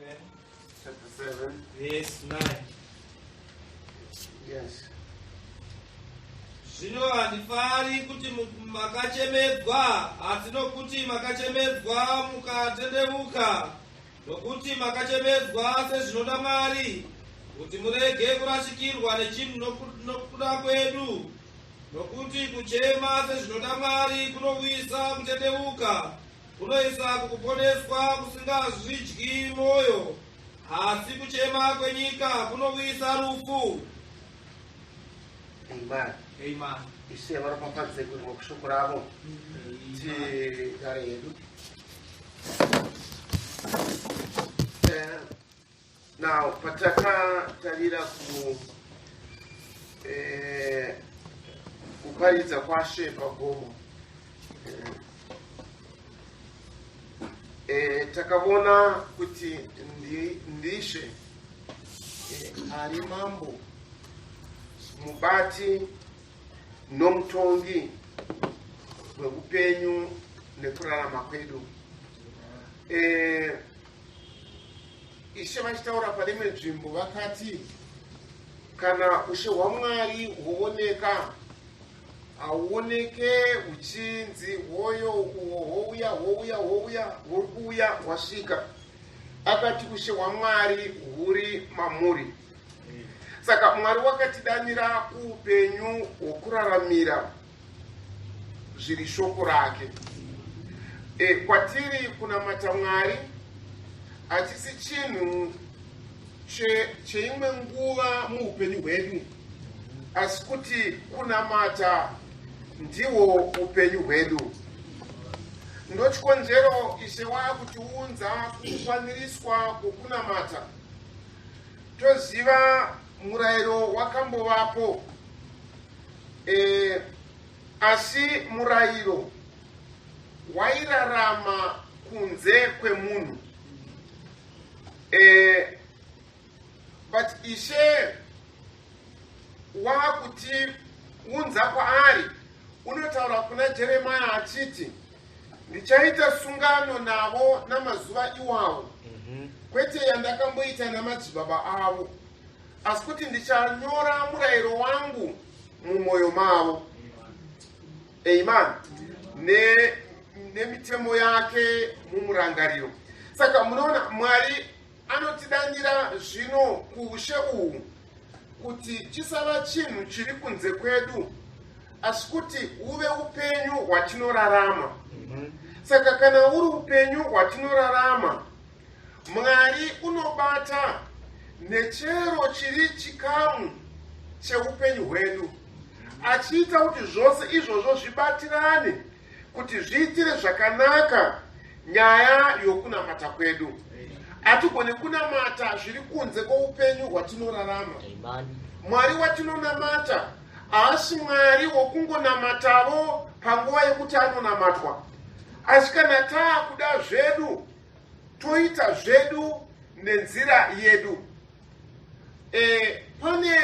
Chapter 7 verse 9. Yes. Zvino handifari kuti makachemedzwa, asi nokuti makachemedzwa mukatendeuka, nokuti makachemedzwa sezvinoda Mwari, kuti murege kurashikirwa nechinhu nokuda kwedu. Nokuti kuchema sezvinoda Mwari kunouyisa kutendeuka, kunoisa kukuponeswa kusingazvidyi mwoyo, asi kuchema kwenyika kunouyisa rufu. Amen. Amen. Ishe varopafadze kuirwa kushoko ravo. Tigare hedu. Now patakatarira ku kuparidza kwaShe pagomo takavona kuti ndishe ari mambo mubati nomutongi weupenyu nekurarama kwedu. Ishe vachitaura pane imwe nzvimbo vakati kana ushe hwaMwari hwooneka hauoneke huchinzi hoyo uho houya houya houya huri kuuya hwasvika. Akati ushe hwaMwari huri mamuri. Saka Mwari wakatidanira kuupenyu hwokuraramira zviri shoko rake. Kwatiri kunamata Mwari hachisi chinhu cheimwe nguva muupenyu hwedu, asi kuti kunamata ndihwo upenyu hwedu. Ndochikonzero Ishe waakutiunza kukwaniriswa kwokunamata. Toziva murayiro wakambovapo, asi murayiro wairarama kunze kwemunhu. But Ishe waakutiunza kwaari, unotaura kuna Jeremiah achiti ndichaita sungano navo namazuva iwawo, kwete yandakamboita namadzibaba avo, asi kuti ndichanyora murayiro wangu mumwoyo mavo. Amen. Nemitemo yake mumurangariro. Saka munoona Mwari anotidanira zvino kuushe uhu kuti chisava chinhu chiri kunze kwedu, asi kuti huve upenyu hwatinorarama. Saka kana uri upenyu hwatinorarama, Mwari unobata nechero chiri chikamu cheupenyu hwedu, achiita kuti zvose izvozvo zvibatirane kuti zviitire zvakanaka nyaya yokunamata kwedu. Hatigoni kunamata zviri kunze kwoupenyu hwatinorarama. Mwari watinonamata haasi Mwari wokungonamatavo panguva yekuti anonamatwa, asi kana taakuda zvedu toita zvedu nenzira yedu. Pane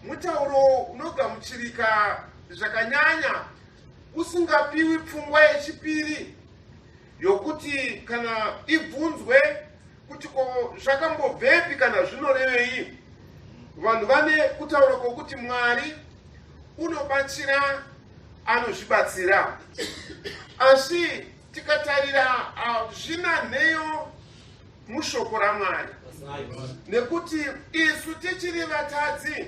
mutauro unogamuchirika zvakanyanya usingapiwi pfungwa yechipiri yokuti kana ibvunzwe kuti ko zvakambobvepi kana zvinorevei. Vanhu vane kutaura kwokuti Mwari unobatsira anozvibatsira, asi tikatarira hazvina nheyo mushoko raMwari, nekuti isu tichiri vatadzi,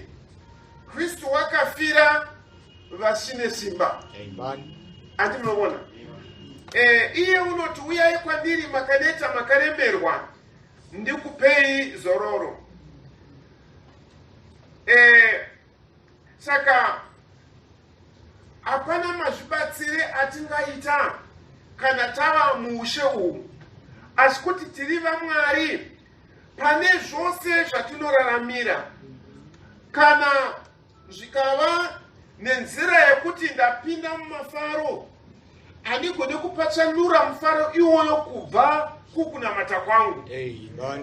Kristu wakafira vasine simba. Andi munoona iye unoti uyai kwandiri makaneta makaremerwa, ndikupei zororo. Saka hapana mazvibatsire atingaita kana tava muushe uhu, asi kuti tiri vaMwari pane zvose zvatinoraramira. Kana zvikava nenzira yekuti ndapinda mumafaro, handigoni kupatsanura mufaro iwoyo kubva kukunamata kwangu.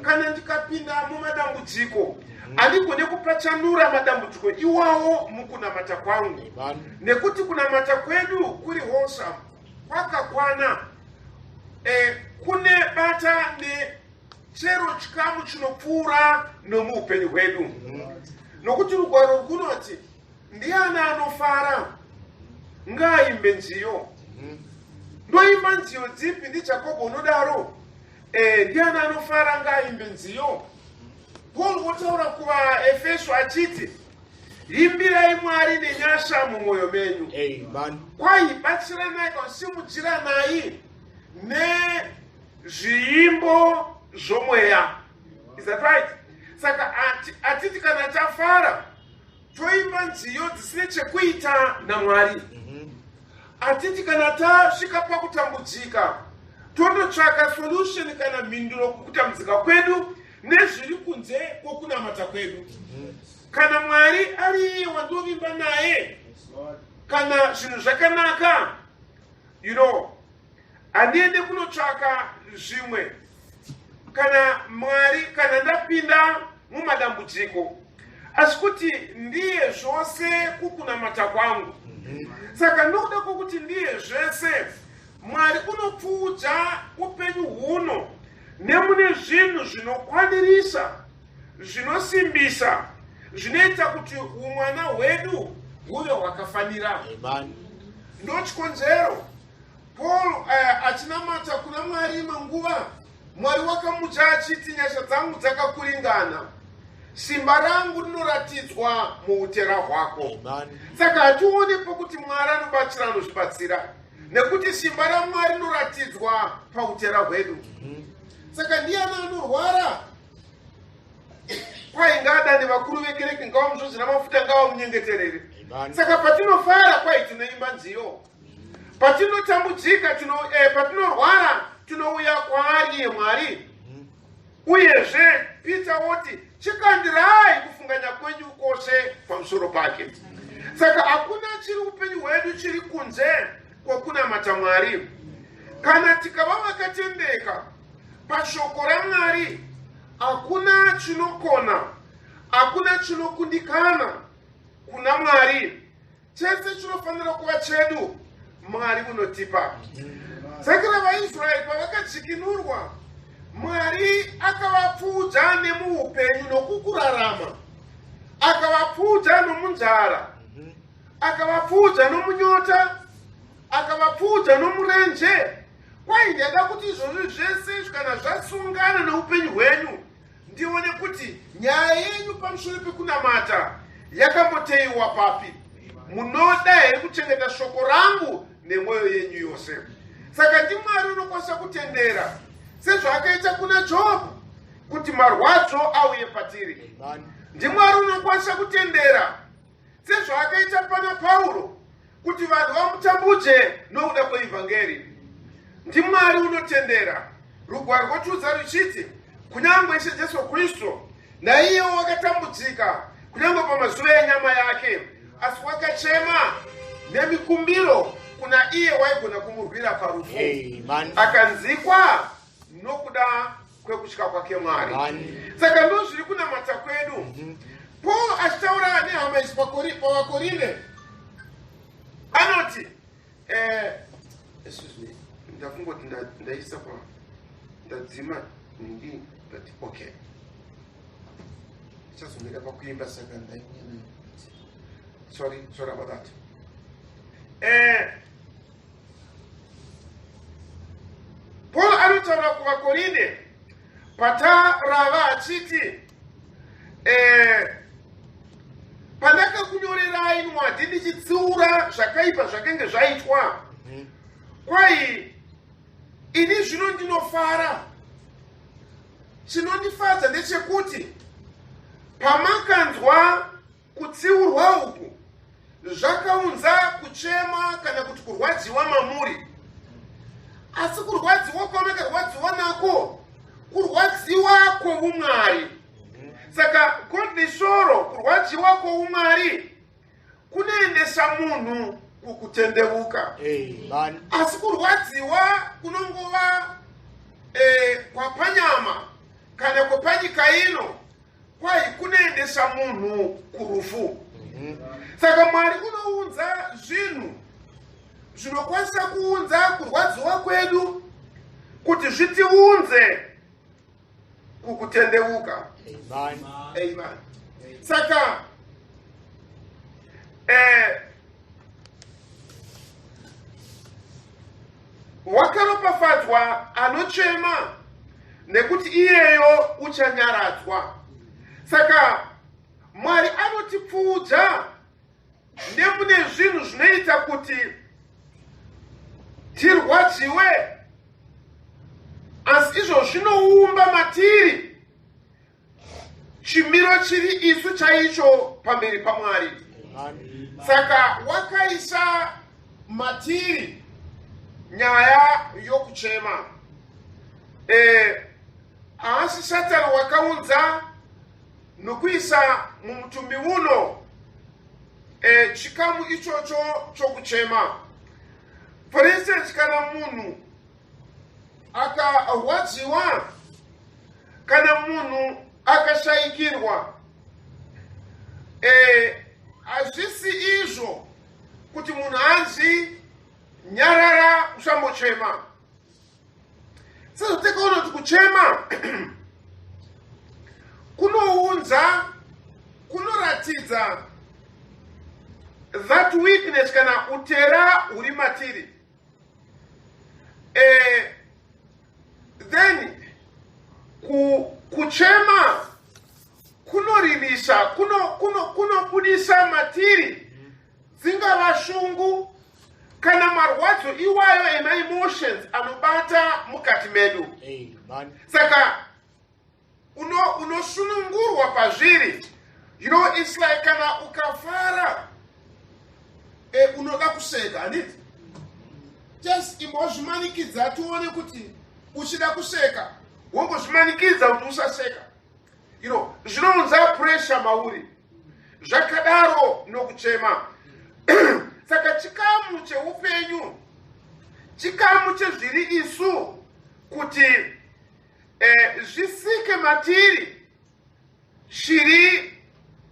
Kana ndikapinda mumadambudziko, handigoni kupatsanura madambudziko iwawo mukunamata kwangu, nekuti kunamata kwedu kuri wholesome, kwakakwana, kune bata. Chero chikamu chinopfuura nomuupenyu hwedu. Nokuti rugwaro rwunoti, Ndiani anofara? Ngaaimbe nziyo. Ndoimba nziyo dzipi? NdiJakobho unodaro. Eh, ndiani anofara? Ngaaimbe nziyo. Paul wotaura kuvaEfeso achiti, Imbirai Mwari nenyasha mumwoyo menyu. Amen. Kwai batsiranai kana simudziranai nezviimbo zvomweya. Is that right? Saka atiti kana tafara toimba nziyo dzisine chekuita naMwari. Atiti kana tasvika pakutambudzika tondotsvaka solution kana mhinduro kukutambudzika kwedu nezviri kunze kwokunamata kwedu. Kana Mwari ari iye wandovimba naye, kana zvinhu zvakanaka, you know, handiende kunotsvaka zvimwe. Kana Mwari, kana ndapinda mumadambudziko, asi kuti ndiye zvose kukunamata kwangu. Saka nokuda kwokuti ndiye zvese, Mwari unopfuudza upenyu huno nemune zvinhu zvinokwanirisa, zvinosimbisa, zvinoita kuti umwana hwedu huve hwakafanira. Ndochikonzero Paul achinamata kuna Mwari imwe nguva, Mwari wakamutsa achiti, nyasha dzangu dzakakuringana, simba rangu rinoratidzwa muutera hwako. Saka hatione pokuti Mwari anobatsira anozvibatsira, nekuti simba raMwari rinoratidzwa pautera hwedu. Saka ndiyani anorwara? Kwai ngaadane vakuru vekereke, ngavamuzodze namafuta, ngavamunyengeterere. Saka patinofara, kwai tinoimba nziyo. Patinotambudzika, patinorwara, tinouya kwaari iye Mwari. Uyezve Peter woti, chikandirai kufunganya kwenyu kwose pamusoro pake. Saka hakuna chiri upenyu hwedu chiri kunze kwokunamata Mwari. Kana tikava vakatendeka pashoko raMwari, hakuna chinokona, hakuna chinokundikana kuna Mwari. Chese chinofanira kuva chedu, Mwari unotipa. Sakira vaIsraeri pavakadzikinurwa, Mwari akavapfuudza nemuupenyu nokukurarama, akavapfuudza nomunzara, akavapfuudza nomunyota, akavapfuudza nomurenje. Kwai ndaida kuti izvozvi zvese kana zvasungana neupenyu hwenyu, ndione kuti nyaya yenyu pamusoro pekunamata yakamboteiwa papi. Munoda here kuchengeta shoko rangu nemwoyo yenyu yose? Saka ndiMwari unokwanisa kutendera sezvaakaita kuna Jobho kuti marwadzo auye patiri. NdiMwari unokwanisa kutendera sezvaakaita pana Pauro kuti vanhu vamutambudze nokuda kweivhangeri. NdiMwari unotendera. Rugwaro rwotiudza ruchiti kunyange Ishe Jesu Kristu naiyewo wakatambudzika kunyange pamazuva enyama yake, asi wakachema nemikumbiro kuna iye waigona kumurwira parufu, akanzikwa nokuda kwekutya kwake Mwari. Saka ndozviri kunamata kwedu. Paul achitaura nehama idzi pavaKorinde anoti, excuse me, ndakungoti ndaisa pa ndadzima nindi, but okay, ndichazomira pakuimba. Saka ndainyana, sorry about that. Paul anotaura kuvaKorinde patarava achiti, pandakakunyorerai nwadhi ndichitsiura zvakaipa zvakenge zvaitwa, kwai ini zvino ndinofara. Chinondifadza ndechekuti pamakanzwa kutsiurwa uku, zvakaunza kuchema kana kuti kurwadziwa mamuri, asi kurwadziwa kwamakarwadziwa nako kurwadziwa kwoumwari. Saka godly sorrow, kurwadziwa kwoumwari kunoendesa munhu kukutendeuka, asi kurwadziwa kunongova kwapanyama kana kwepanyika ino, kwai kunoendesa munhu kurufu. Saka Mwari unounza zvinhu zvinokwanisa kuunza kurwadziwa kwedu kuti zvitiunze kukutendeuka. Amen. Amen. Saka wakaropafadzwa anochema nekuti iyeyo uchanyaradzwa. Saka Mwari anotipfuudza nemune zvinhu zvinoita kuti tirwadziwe, asi izvo zvinoumba matiri chimiro chiri isu chaicho pamberi paMwari. Saka wakaisa matiri nyaya yokuchema. Haasi Satani wakaunza nokuisa mumutumbi uno chikamu ichocho chokuchema. For instance, kana munhu akarwadziwa, kana munhu akashayikirwa, hazvisi izvo kuti munhu anzi nyarara usambochema. Sezvo takaona kuti kuchema kunounza, kunoratidza that weakness kana utera huri matiri. Then kuchema kunoririsa, kunobudisa matiri dzingava shungu kana marwadzo iwayo emaemotions anobata mukati medu. Amen. Saka unosunungurwa pazviri. It's like kana ukafara, unoda kuseka, handiti? Just imbozvimanikidza tione kuti uchida kuseka, wombozvimanikidza kuti usaseka. Zvinounza pressure mauri. Zvakadaro nokuchema. Saka chikamu cheupenyu, chikamu chezviri isu kuti zvisike matiri chiri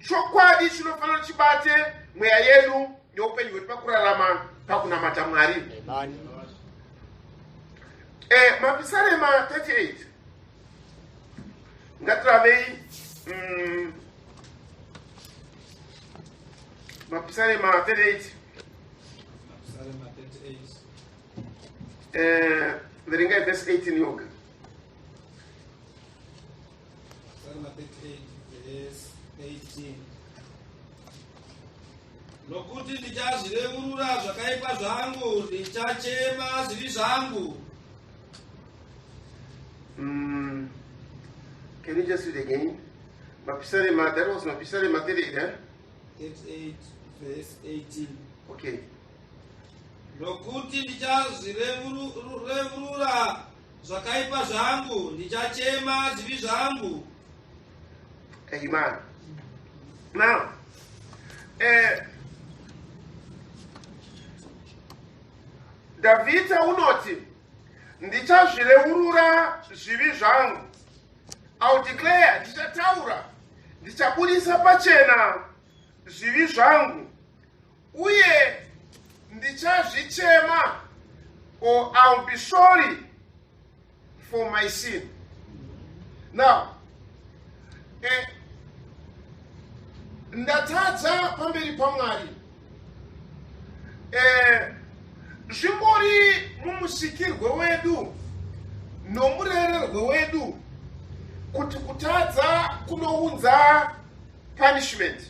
chokwadi chinofanira chibate mweya yedu neupenyu hwedu pakurarama, pakunamata Mwari. Amen. Mapisarema 38, ngatiravei Mapisarema 38. Mapisarema 38. Verengai verse 18 yoga. Mapisarema 38 verse 18. Nokuti ndichazvireurura zvakaipa zvangu, ndichachema zvivi zvangu. Can you just read again? Mapisarema, that was Mapisarema 38, eh? 38 verse 18. Okay. Nokuti ndichazvireurura zvakaipa zvangu, ndichachema zvivi zvangu. Amen. Now, Dhavhidha unoti ndichazvireurura zvivi zvangu. I'll declare, ndichataura, ndichabudisa pachena zvivi zvangu, uye ndichazvichema, or I'll be sorry for my sin. Now, ndatadza pamberi paMwari. Zvimbori mumusikirwe wedu nomurererwe wedu kuti kutadza kunounza punishment.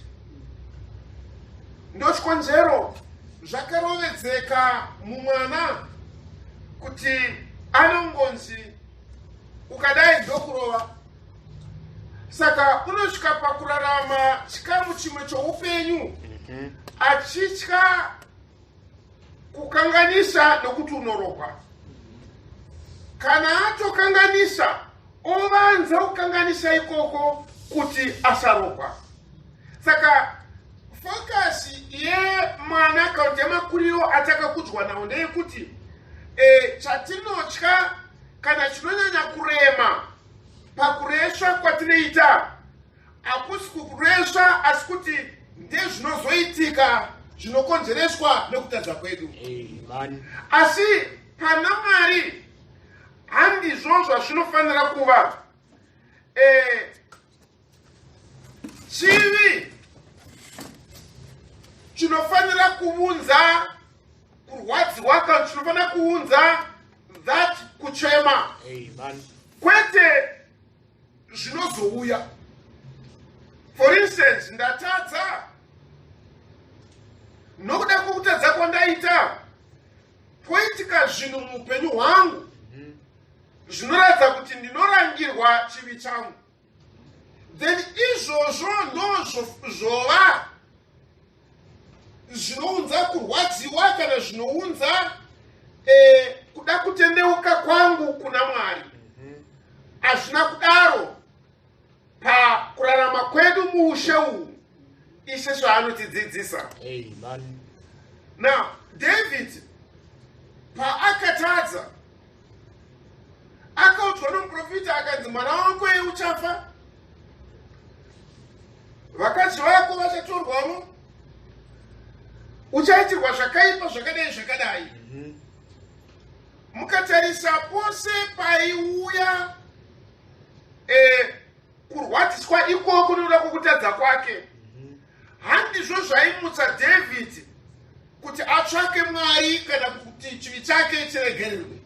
Ndochikonzero zvakarovedzeka mumwana kuti anongonzi ukadai ndokurova. Saka unosvika pakurarama chikamu chimwe choupenyu achitya kukanganisa nokuti unorohwa. Kana atokanganisa, ovanza kukanganisa ikoko kuti asarohwa. Saka focus yemwana kana kuti yemakuriro atakakudzwa nawo ndeyekuti chatinotya kana chinonyanya kurema pakuresva kwatinoita hakusi kuresva, asi kuti ndezvinozoitika zvinokonzereswa nekutadza kwedu. Amen. Asi pana Mwari handizvo zvazvinofanira kuva. eh, chivi chinofanira kuunza kurwadziwa kana chinofanira kuunza that kuchema. Amen. Kwete zvinozouya. For instance, ndatadza, nokuda kwokutadza kwandaita poitika zvinhu muupenyu hwangu zvinoratidza kuti ndinorangirwa chivi changu, then izvozvo ndozvova zvinounza kurwadziwa kana zvinounza kuda kutendeuka kwangu kuna Mwari. Hazvina kudaro pakurarama kwedu muushe uhu, Ishe zvaanotidzidzisa. Amen. Now, David paakatadza, akaudzwa nomuprofita akanzi, "Mwana wako iye uchafa, vakadzi vako vachatorwamo, uchaitirwa zvakaipa zvakadai zvakadai." Mukatarisa pose paiuya kurwadziswa ikoko nokuda kwokutadza kwake, handizvo zvaimutsa David kuti atsvake Mwari kana kuti chivi chake chiregererwe,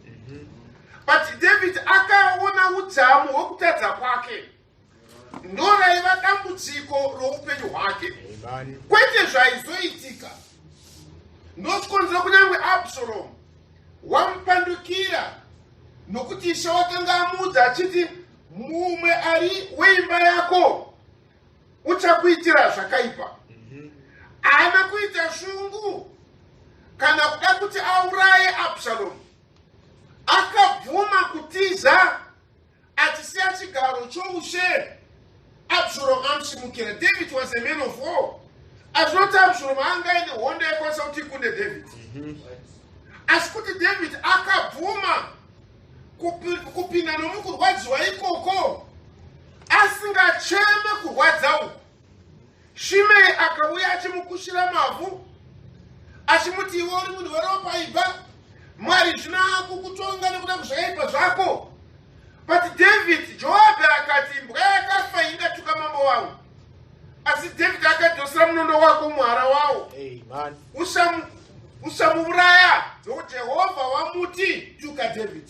but David akaona udzamu hwekutadza kwake, ndo raiva dambudziko roupenyu hwake, Amen. kwete zvaizoitika. Ndochikonzero kunyange Absalom wamupandukira, nokuti Ishe wakanga amuudza achiti, "Mumwe ari weimba yako uchakuitira zvakaipa." Haana kuita shungu kana kuda kuti auraye Absalom. Akabvuma kutiza achisiya chigaro choushe Absalom amusimukira. David was a man of war. Azvinoti Absalom anga aine hondo yaikwanisa kuti ikunde David, asi kuti David akabvuma kupinda nomukurwadziwa ikoko asingacheme kurwadza uku. Shimei akauya achimukushira mavhu achimuti, "Iwe uri munhu weropa, ibva, Mwari zvino akukutonga nekuda kuzvakaipa zvako." But David, Joabhi akati, "Imbwa yakafa ingatuka mambo wangu?" Asi David akadzosera munondo wako muhara wawo. Amen. Usamuuraya, nokuti Jehovha wamuti, "Tuka David."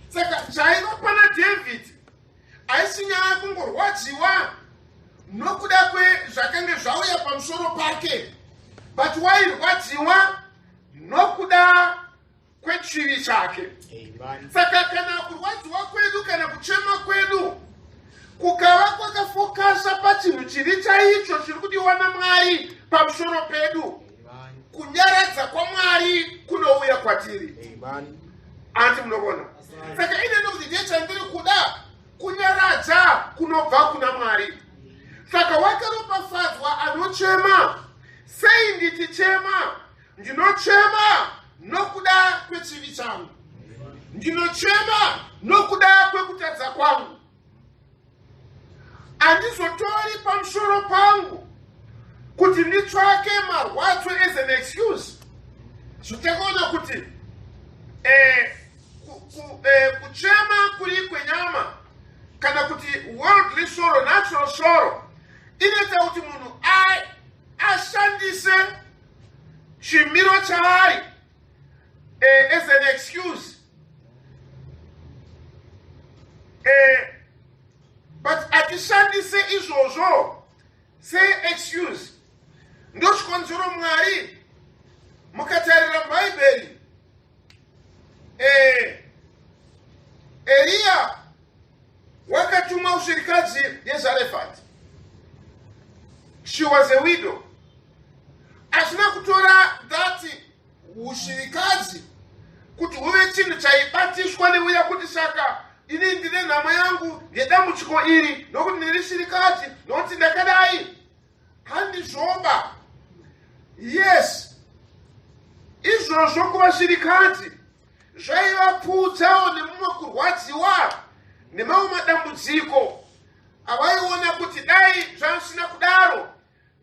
Saka chaiva pana David haisi nyaya yekungorwadziwa nokuda kwezvakange zvauya pamusoro pake, but wairwadziwa nokuda kwechivi chake. Amen. Saka kana kurwadziwa kwedu kana kuchema kwedu kukava kwakafokasa pachinhu chiri chaicho chiri kudiwa naMwari pamusoro pedu, Amen. kunyaradza kwaMwari kunouya kwatiri. Amen. Anti munoona? Saka in end of the day, chandiri kuda kunyaradza kunobva kuna Mwari. Saka wakaropafadzwa anochema. Sei ndichichema? Ndinochema nokuda kwechivi changu, ndinochema nokuda kwekutadza kwangu. Handizotori pamusoro pangu kuti nditsvake marwadzo as an excuse. Zvotakaona kuti kuchema kuri kwenyama kana kuti worldly sorrow, natural sorrow, inoita kuti munhu ashandise chimiro chaari as an excuse, but hatishandise izvozvo seexcuse. Ndochikonzero Mwari, mukatarira Bhaibheri, Eriya wakatumwa kushirikadzi yeZarefati. She was a widow. Asina kutora that ushirikadzi kuti huve chinhu chaibatiswa neuya kuti, "Saka ini ndine nhamo yangu yedambudziko iri nokuti ndiri shirikadzi, nokuti ndakadai." Handizvoba. Yes, izvozvo kuva shirikadzi zvaivapfuudzawo nemumwe kurwadziwa nemamwe madambudziko avaiona kuti dai zvasina kudaro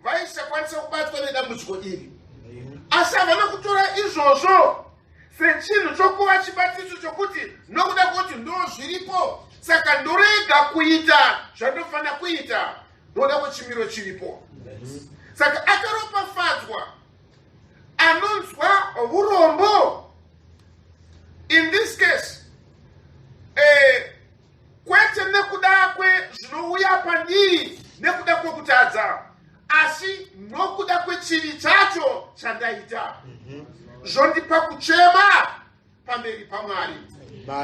vaisakwanisa kubatwa nedambudziko iri. Asi havana kutora izvozvo sechinhu chokuva chibatiso chokuti nokuda kwekuti ndo zviripo. Saka ndorega kuita zvandofanira kuita noda kwechimiro chiripo. Saka akaropafadzwa anonzwa urombo. In this case, kwete nekuda kwezvinouya pandiri nekuda kwekutadza, asi nokuda kwechivi chacho chandaita, zvondipa kuchema pamberi paMwari.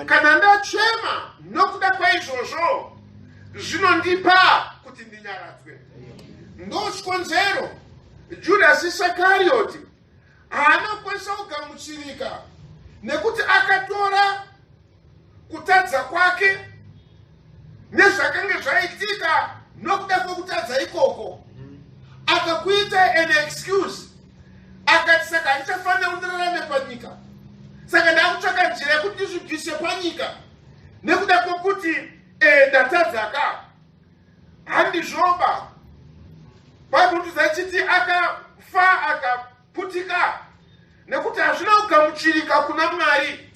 Kana ndachema nokuda kwaizvozvo, zvinondipa kuti ndinyaradzwe. Ndochikonzero Judhasi Isakarioti haana kukwanisa kugamuchirika, nekuti akatora kutadza kwake nezvakange zvaitika nokuda kwekutadza ikoko, akakuita an excuse, akati, "Saka handichafanira kundirarame panyika, saka ndakutsvaka nzira yekuti ndizvibvise panyika nekuda kwokuti ndatadzaka." Handizvoba. Bhaibheri chiti akafa akaputika nekuti hazvina kugamuchirika kuna Mwari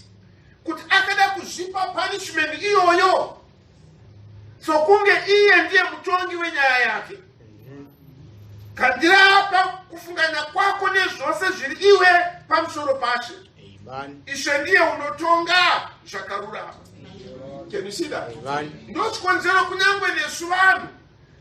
kuti akada kuzvipa punishment iyoyo sokunge iye ndiye mutongi wenyaya yake. Kandirapa kufunganya kwako nezvose zviri iwe pamusoro pashe. Ishe ndiye unotonga zvakarurama. Can you see that? Ndochikonzero kunyange nesu vanhu,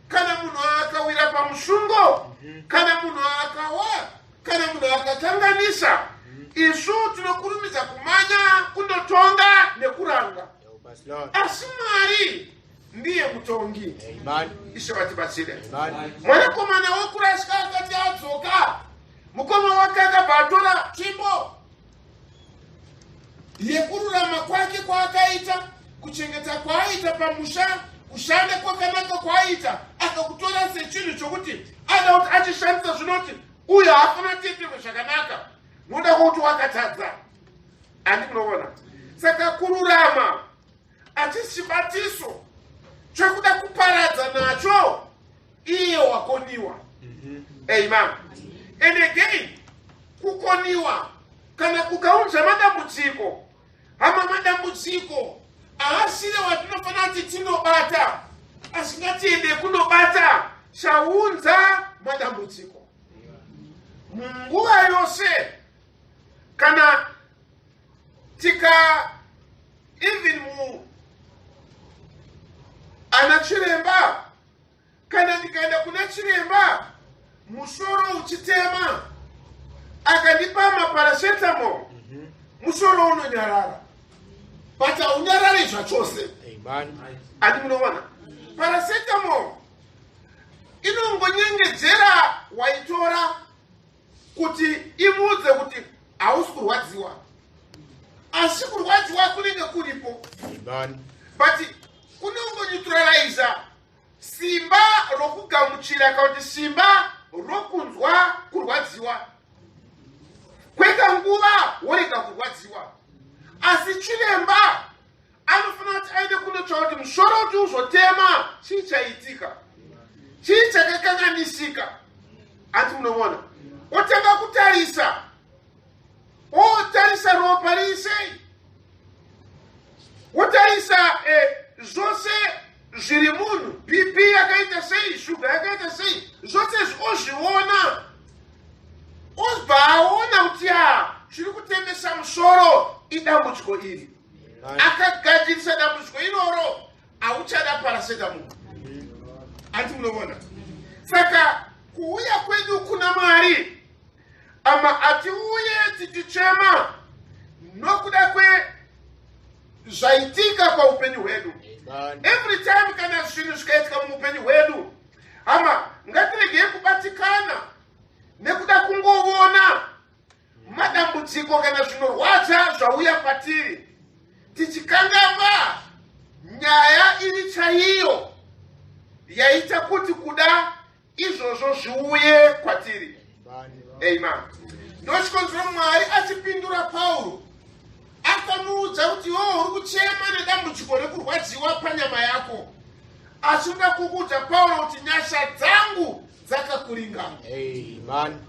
kana munhu akawira pamusungo, kana munhu akawa, kana munhu akakanganisa, isu tinokurumidza kumanya kundotonga nekuranga. Help us, Lord. Asi Mwari ndiye mutongi. Amen. Ishe vatibatsire. Amen. Mwanakomana wokurasika akati adzoka, mukoma wake akabva atora tsvimbo yekururama kwake kwaakaita, kuchengeta kwaaita pamusha, kushanda kwakanaka kwaaita, akakutora sechinhu chokuti ada kuti achishandisa. Zvinoti uyo haafana tiitirwe zvakanaka noda kwokuti wakatadza. Handi munoona? Saka kururama hachisi chibatiso chekuda kuparadza nacho iye wakoniwa. Amen. And again, kukoniwa kana kukaunza madambudziko, hama, madambudziko haasiri watinofanira kuti tinobata, asi ngatiende kunobata chaunza madambudziko. Munguva yose kana tika even mu ana chiremba, kana ndikaenda kuna chiremba musoro uchitema, akandipa maparacetamol, musoro unonyarara, but haunyarari zvachose. Amen. Ati munoona, paracetamol inongonyengedzera waitora kuti imuudze kuti hausi kurwadziwa, asi kurwadziwa kunenge kuripo. Amen. But kunongoneutraliza simba rokugamuchira kana kuti simba rokunzwa kurwadziwa kwekanguva, worega kurwadziwa. Asi chiremba anofanira kuti aende kundotsvaka kuti musoro kuti uzotema, chii chaitika, chii chakakanganisika. Ati munoona, otanga kutarisa, otarisa ropa riisei, wotarisa zvose zviri munhu, BP yakaita sei, shuga yakaita sei, zvose izvi ozviona, obva aona kuti ya, chiri kutemesa musoro idambudziko iri. Akagadzirisa dambudziko iroro, hauchada paracetamol. Ati munoona? Saka kuuya kwedu kuna Mwari, ama atiuye tichichema nokuda kwezvaitika paupenyu hwedu. Amen. Every time kana zvinhu zvikaitika muupenyu hwedu, hama, ngatiregei kubatikana nekuda kungovona madambudziko kana zvinorwadza zvauya patiri, tichikanganwa nyaya iri chaiyo yaita kuti kuda izvozvo zviuye kwatiri. Amen. Ndochikonzero Mwari achipindura Pauro, akamuudza kuti iwewe uri kuchema nedambudziko rekurwadziwa panyama yako, asi unoda kukuudza Pauro kuti nyasha dzangu dzakakuringana. Amen.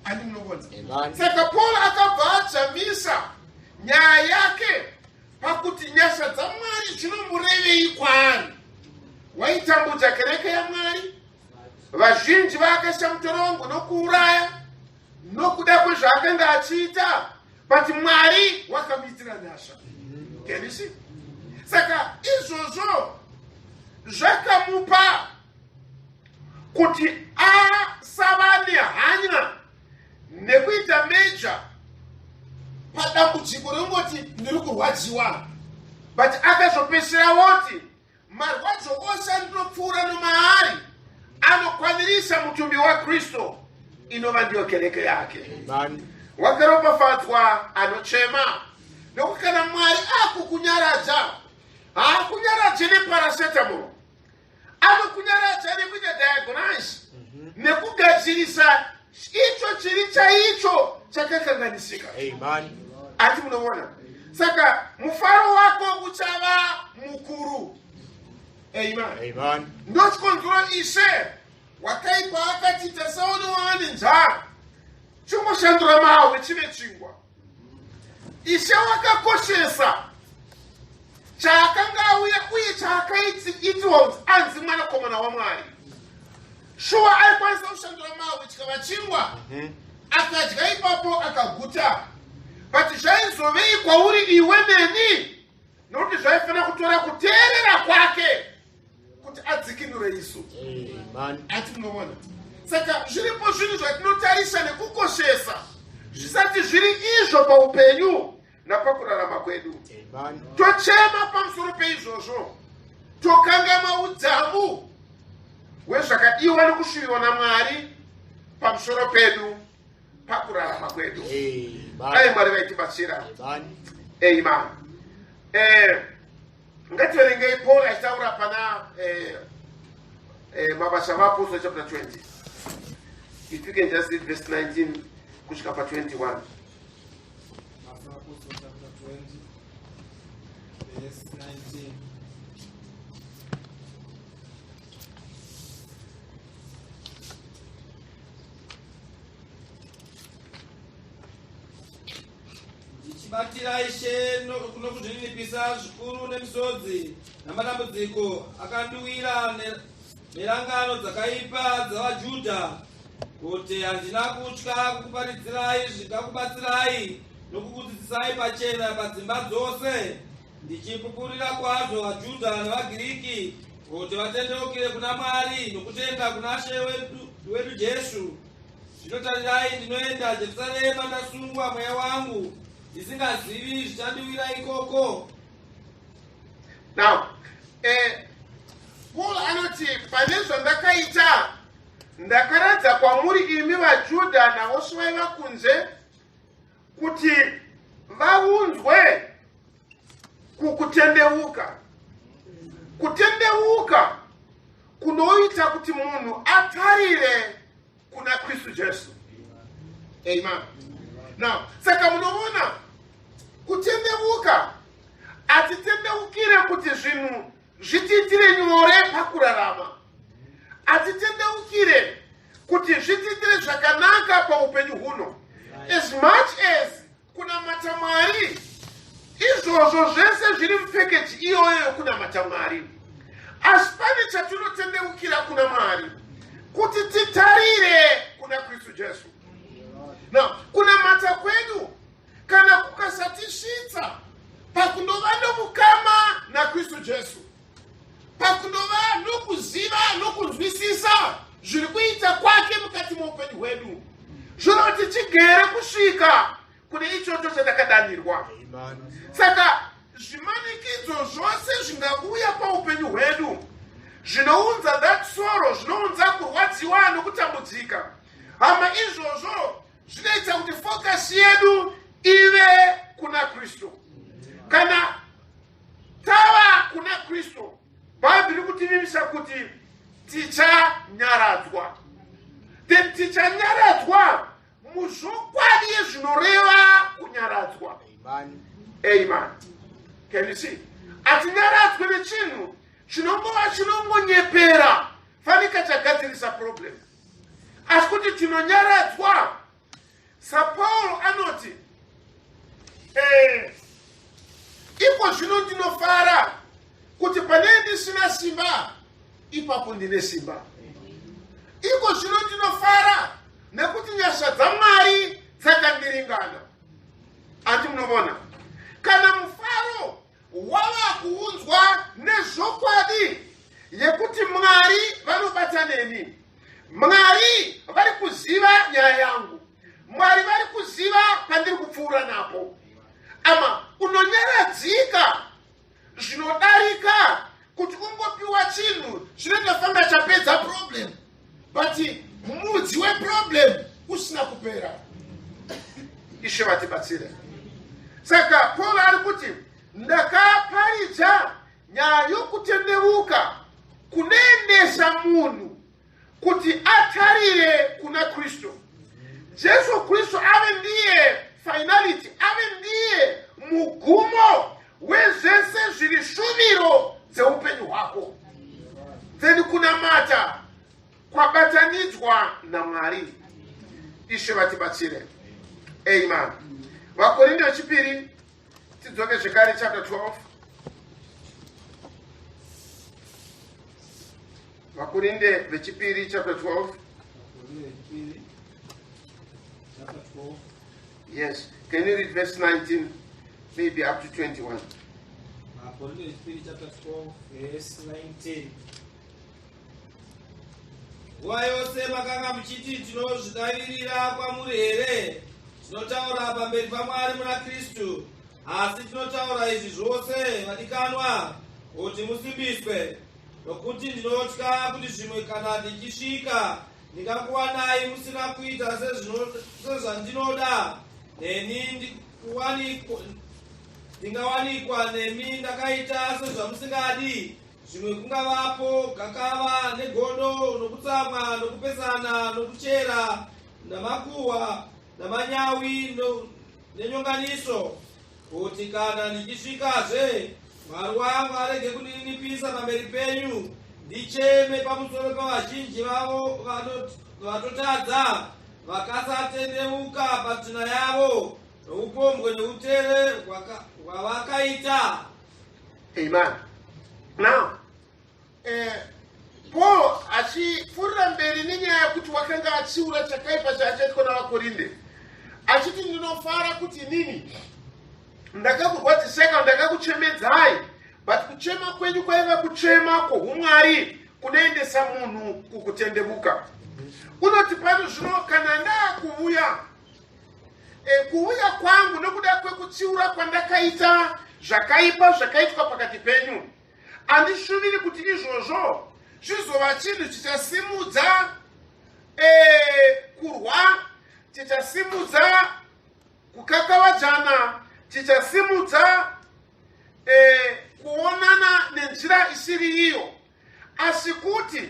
Andi munokonza? Amen. Saka Paul akabva adzamisa nyaya yake. pakuti nyasha dzaMwari dzinomurevei kwaari. Waitambudza kereke yaMwari, vazhinji vaakaisa mutorongo nokuuraya nokuda kwezvaakanga achiita, but Mwari wakamuitira nyasha. Can you see? Saka izvozvo zvakamupa kuti asava nehanya nekuita meja padambudziko rekungoti ndiri kurwadziwa, but akazopesera woti marwadzo ose andinopfuura nomaari anokwanirisa mutumbi waKristu, inova ndiyo kereke yake. Wakaropafadzwa anochema, nokuti kana Mwari akukunyaradza, haakunyaradze neparacetamol, anokunyaradza nekuita diagnose nekugadzirisa icho chiri chaicho chakakanganisika. Ati munoona, saka mufaro wako uchava mukuru. Amen. Ndochikonzero Ishe wakaipa akatiita saone nzara, chingoshandura mahwe chive chingwa. Ishe wakakoshesa chaakanga auya uye chaakaitirwa kuti anzi mwanakomana waMwari. Shuwa aikwanisa kushandura mahwe chikava chingwa, akadya ipapo akaguta, but zvaizovei kwauri iwe neni? Nokuti zvaifanira kutora kuteerera kwake kuti adzikinure isu. Ati munoona, saka zviripo zvinhu zvatinotarisa nekukoshesa zvisati zviri izvo paupenyu napakurarama kwedu, tochema pamusoro peizvozvo, tokangama udzamu hwezvakadiwa nokushuviwa naMwari pamusoro pedu pakurarama kwedu. Dai Mwari vaitibatsira. Amen. Ngativerengei Paul achitaura pana Mabasa avaApostle chapter 20. If you can just read verse 19 kusvika pa 21. Mabasa Apostle chapter 20, verse 19. Ndichibatira Ishe nokuzvininipisa zvikuru nemisodzi namatambudziko akandiwira nerangano dzakaipa dzavaJudha, kuti handina kutya kukuparidzirai zvingakubatsirai nokukudzidzisai pachena padzimba dzose, ndichipupurira kwazvo vaJudha navaGiriki kuti vatendeukire kuna Mwari nokutenda kuna She wedu Jesu. Zvino tarirai, ndinoenda Jerusarema ndasungwa mweya wangu, ndisingazivi zvichandiwira ikoko. Now, Paul anoti pane zvandakaita, ndakaradza kwamuri imi vaJudha navose vaiva kunze kuti vaunzwe kukutendeuka. Kutendeuka kunoita kuti munhu atarire kuna Kristu Jesu. Amen. Now, saka munoona kutendeuka, hatitendeukire kuti zvinhu zvitiitire nyore pakurarama, hatitendeukire kuti zvitiitire zvakanaka paupenyu huno. As much as kunamata Mwari, izvozvo zvese zviri mupackage iyoyo yokunamata Mwari, asi pane chatinotendeukira kuna Mwari kuti titarire kuna Kristu Jesu. Now, kunamata kwedu kana kukasatisvitsa pakundova nomukama naKristu Jesu, pakundova nokuziva nokunzwisisa zviri kuita kwake mukati meupenyu hwedu, zvinoti tigere kusvika kune ichocho chatakadanirwa. Saka zvimanikidzo zvose zvingauya paupenyu hwedu zvinounza that sorrow, zvinounza kurwadziwa nokutambudzika, hama, izvozvo zvinoita kuti focus yedu ive kuna Kristu. Kana tava kuna Kristu, Bhaibheri kutivimbisa kuti tichanyaradzwa. Then tichanyaradzwa muzvokwadi yezvinoreva kunyaradzwa. Amen. Can you see? Hatinyaradzwe nechinhu chinongova chinongonyepera fanika chagadzirisa problem, asi kuti tinonyaradzwa saPaul anoti. Iko zvino ndinofara kuti pane ndisina simba, ipapo ndine simba. Iko zvino ndinofara nekuti nyasha dzaMwari dzakandiringana. Ati munovona kana mufaro wava kuunzwa nezvokwadi yekuti Mwari vanobata neni, Mwari vari kuziva nyaya yangu, Mwari vari kuziva pandiri kupfuura napo. Ama unonyaradzika zvinodarika kuti ungopiwa chinhu chinenge fanga chapedza problem, but mudzi weproblem usina kupera. Ishe vatibatsire. Saka Paul ari kuti ndakaparidza nyaya yokutendeuka kunoendesa munhu kuti atarire kuna Kristu. Jesu Kristu ave ndiye finality, ave ndiye mugumo wezvese zviri shuviro dzeupenyu hwako. Then kunamata kwabatanidzwa naMwari. Ishe vatibatsire. Amen. VaKorinde vechipiri, tidzoke zvekare, chapter 12. VaKorinde vechipiri chapter 12. Yes. Can you read verse 19, maybe up to 21? VaKorinde vechipiri chapter 12 verse 19. Nguva yose makanga muchiti tinozvidavirira kwamuri here? Tinotaura pamberi paMwari muna Kristu, asi tinotaura izvi zvose, vadikanwa, kuti musimbiswe. Nokuti ndinotya kuti zvimwe kana ndichisvika ndingakuwanai musina kuita sezvandinoda, neni ndingawanikwa nemi ndakaita sezvamusingadi. Zvimwe kungavapo gakava negodo nokutsamwa nokupesana nokuchera namakuhwa namanyawi nenyonganiso, kuti kana ndichisvikazve Mwari wangu arege kundininipisa pamberi penyu, ndicheme pamusoro pavazhinji vavo vatotadza, vakasatendeuka patsvina yavo noupombwe neutere hwavakaita. Amen. Now, Paul achipfuurira mberi nenyaya yekuti wakanga atsiura chakaipa chaachaitwa navaKorinde, achiti ndinofara kuti inini ndakakurwadzisai kana ndakakuchemedzai, but kuchema kwenyu kwaiva kuchema kwoumwari kunoendesa munhu kukutendevuka. Unoti pano zvino kana ndaakuvuya, kuuya kwangu nokuda kwekutsiura kwandakaita zvakaipa zvakaitwa pakati penyu, handishuviri kuti izvozvo zvizova chinhu chichasimudza kurwa, chichasimudza kukakavadzana, chichasimudza kuonana nenzira isiri iyo, asi kuti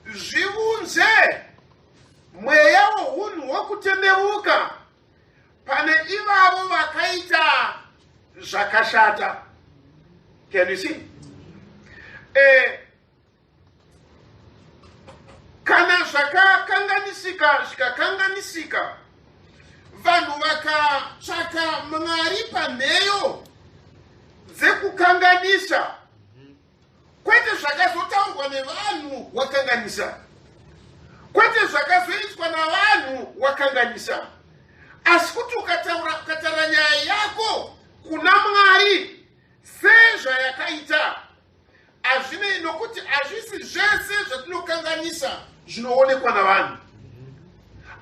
zviunze mweya wohunhu wokutendeuka pane ivavo vakaita zvakashata. Can you see? Kana zvakakanganisika zvikakanganisika, vanhu vakatsvaka Mwari panheyo dzekukanganisa, kwete zvakazotaurwa nevanhu wakanganisa, kwete zvakazoitwa navanhu wakanganisa, asi kuti ukataura ukatarira nyaya yako kuna Mwari sezvayakaita. Hazvinei nokuti hazvisi zvese zvatinokanganisa zvinoonekwa navanhu,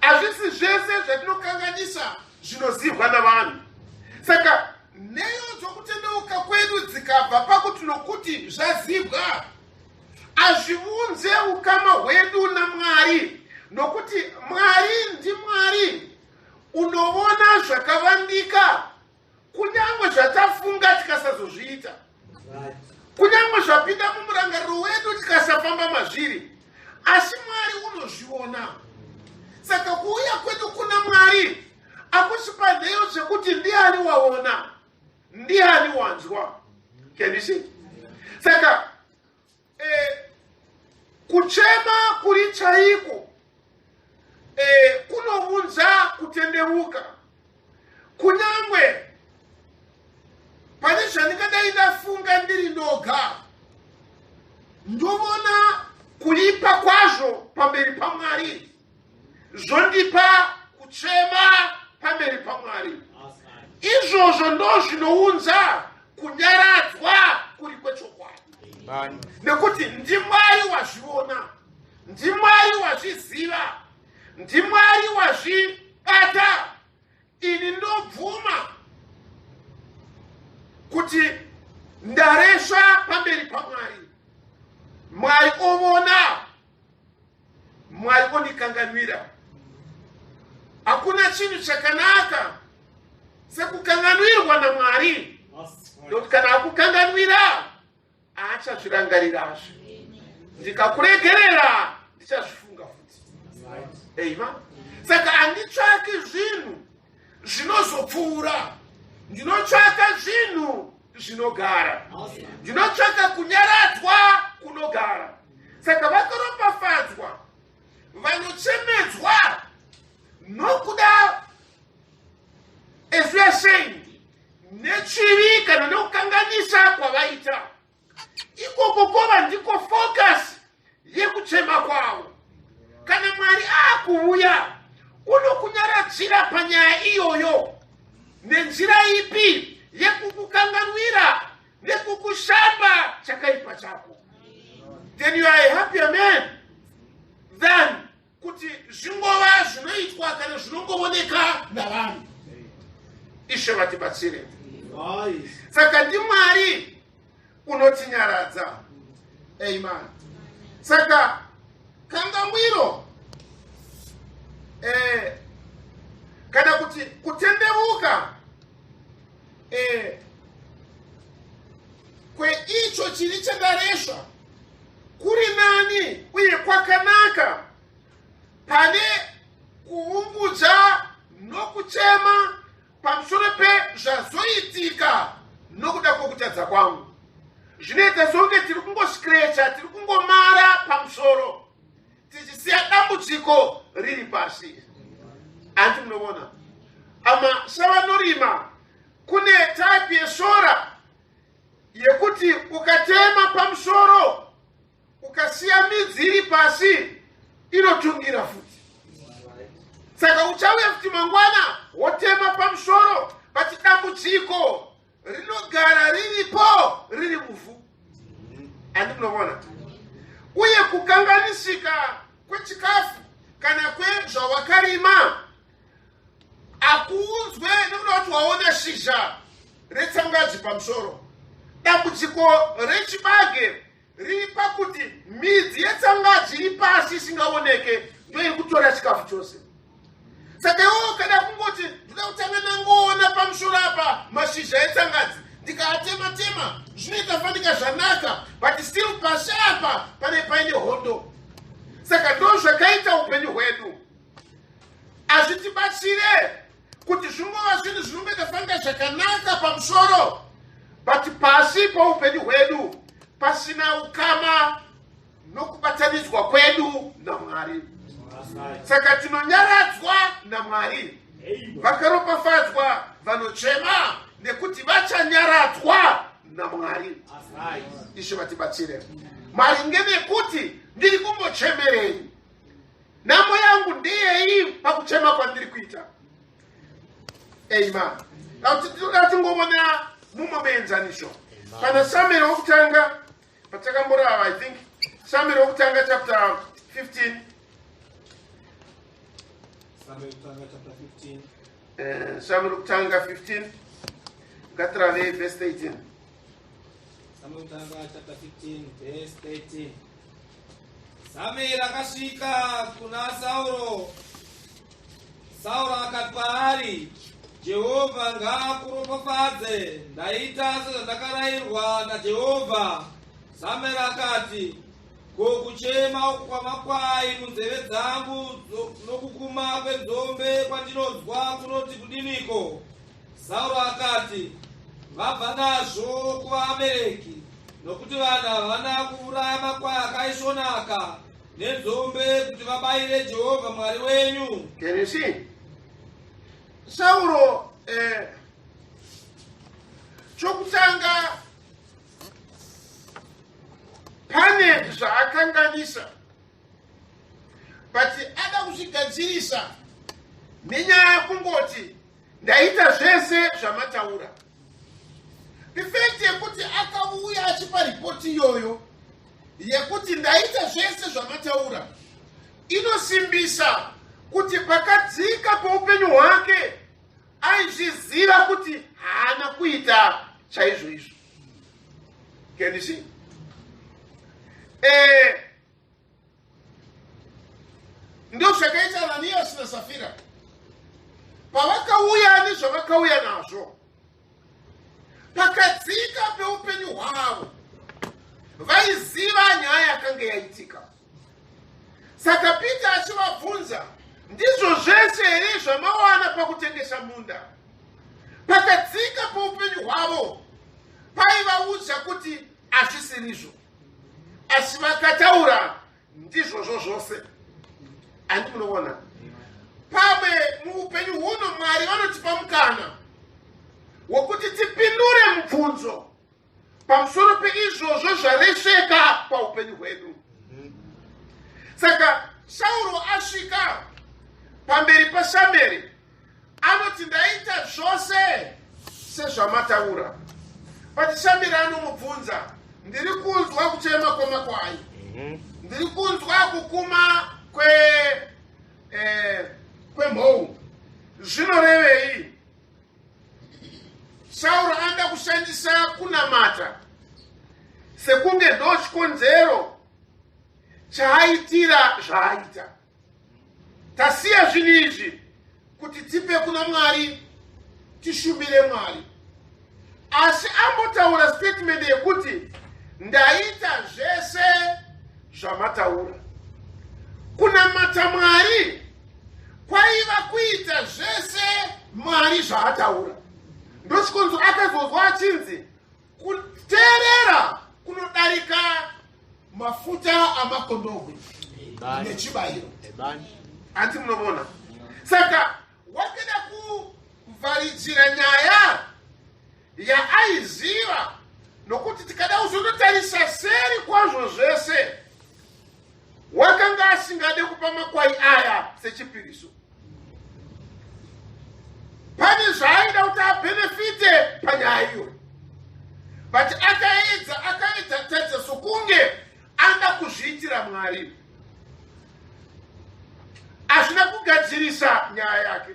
hazvisi zvese zvatinokanganisa zvinozivwa navanhu. Saka nheyo dzokutendeuka kwedu dzikabva pakuti nokuti zvazivwa, hazviunze ukama hwedu naMwari, nokuti Mwari ndiMwari unoona zvakavandika, kunyange zvatafunga tikasazozviita, kunyange zvapinda mumurangariro wedu tikasafamba mazviri, asi Mwari unozviona. Saka kuuya kwedu kuna Mwari akusi panheyo dzekuti ndiani waona, ndiani wanzwa. Can you see? Saka kuchema kuri chaiko kunounza kutendeuka, kunyange Pane zvandingadai ndafunga ndiri ndoga, ndovona kuipa kwazvo pamberi paMwari, zvondipa kuchema pamberi paMwari. Izvozvo ndo zvinounza kunyaradzwa kuri kwechokwadi, nekuti ndiMwari wazviona, ndiMwari wazviziva, ndiMwari wazvibata. Ini ndobvuma kuti ndaresva pamberi paMwari, Mwari ovona, Mwari ondikanganwira. Hakuna chinhu chakanaka sekukanganwirwa naMwari, nokuti kana akukanganwira haachazvirangarirazve. Ndikakuregerera ndichazvifunga futi. Amen. Saka handitsvaki zvinhu zvinozopfuura, ndinotsvaka zvinhu zvinogara, ndinotsvaka kunyaradzwa kunogara. Saka vakaropafadzwa vanochemedzwa nokuda, as we are saying, nechivi kana nekukanganisa kwavaita. Ikoko kova ndiko focus yekuchema kwavo. Kana Mwari akuuya, unokunyaradzira panyaya iyoyo nenzira ipi? Yekukukanganwira nekukushamba chakaipa chako. Then you are a happier man than kuti zvingova zvinoitwa kana zvinongovoneka navanhu. Ishe vatibatsire. Saka ndiMwari unotinyaradza. Amen. Saka kangamwiro kana kuti kutendeuka kweicho chiri chandaresva kuri nani uye kwakanaka pane kuungudza nokuchema pamusoro pezvazoitika nokuda kwokutadza kwangu. Zvinoita songe tiri kungoscratcha, tiri kungomara pamusoro, tichisiya dambudziko riri pasi. Hanti munoona ama savanorima, kune type yesora yekuti ukatema pamusoro ukasiya midzi iri pasi, inotungira futi. Saka uchauya futi mangwana wotema pamusoro, but dambudziko rinogara riripo, riri muvhu. Handi munoona? Uye kukanganisika kwechikafu kana kwezvawakarima akuunzwe nekuda kuti waona shizha retsangadzi pamusoro. Dambudziko rechibage riri pakuti midzi yetsangadzi iri pasi isingaoneke ndo iri kutora chikafu chose. Saka iwewo kada kungoti ndoda kutanga ndangoona pamusoro apa mashizha etsangadzi, ndikaatema tema zvinoita fanika zvanaka, but still pasi apa pane paine hondo. Saka ndo zvakaita upenyu hwedu. Hazvitibatsire kuti zvingova zvinhu zvinongoita fanika zvakanaka pamusoro, but pasi poupenyu hwedu pasina ukama nokubatanidzwa kwedu naMwari. Saka tinonyaradzwa naMwari. Vakaropafadzwa vanochema, nekuti vachanyaradzwa naMwari. Ishe vatibatsire maringe nekuti ndiri kumbochemerei, nhamo yangu ndeyei pakuchema kwandiri kuita. Amen. Tinoda tingovona mumwe muenzaniso pana Samueri wokutanga patakamborava, I think Samueri wokutanga chapter 15. Samuel Kutanga chapter 15. Samueri wokutanga 15, ngatiravei verse 13. Samuel Kutanga chapter 15 verse 13. Samuel akasvika kuna Sauro. Sauro akati kwaari, "Jehovha ngaakuropafadze, ndaita sezvandakarayirwa naJehovha." Samuel akati, "Ko kuchema uku kwamakwai munzeve dzangu nokukuma kwenzombe kwandinonzwa kunoti kudiniko?" Sauro akati, "Vabva nazvo kuvaAmereki, nokuti vanhu havana kuuraya makwai akaisvonaka nenzombe kuti vabayire Jehovha Mwari wenyu." Can you see? Sauro, Chokutanga, pane zvaakanganisa, but ada kuzvigadzirisa nenyaya yekungoti ndaita zvese zvamataura. The fact yekuti akauya achipa ripoti iyoyo yekuti ndaita zvese zvamataura inosimbisa kuti pakadzika poupenyu hwake aizviziva kuti haana kuita chaizvo izvo. Can you see? Ndozvakaita Ananiasi naSafira pavakauya nezvavakauya nazvo pakadzika peupenyu hwavo, vaiziva nyaya yakanga yaitika. Saka Peter achivabvunza, ndizvo zvese here zvamawana pakutengesa munda? Pakadzika poupenyu hwavo paivaudza kuti hazvisirizvo, asi vakataura ndizvozvo zvose. Handi munoona pamwe muupenyu huno Mwari vanotipa mukana wokuti tipindure mubvunzo pamusoro peizvozvo zvaresveka paupenyu hwedu. Saka Sauro asvika pamberi paSameri anoti ndaita zvose sezvamataura, but Sameri anomubvunza, ndiri kunzwa kuchema kwemakwai, ndiri kunzwa kukuma kwemhou, zvinorevei? Sauro anoda kushandisa kunamata sekunge ndo chikonzero chaaitira zvaaita. Tasiya zvinhu izvi kuti tipe kuna Mwari, tishumire Mwari, asi ambotaura statement yekuti ndaita zvese zvamataura. Kunamata Mwari kwaiva kuita zvese Mwari zvaataura. Ndochikonzo akazozwa achinzi kuteerera kunodarika mafuta amakondobwe nechibayiro. Hanti munovona? Saka wakada kuvharidzira nyaya yaaiziva, nokuti tikada kuzototarisa seri kwazvo zvese, wakanga asingade kupa makwai aya sechipiriso. Pane zvaaida kuti abhenefite panyaya iyoyo, but akaedza akaedza taridza sokunge anoda kuzviitira Mwari, hazvina kugadzirisa nyaya yake.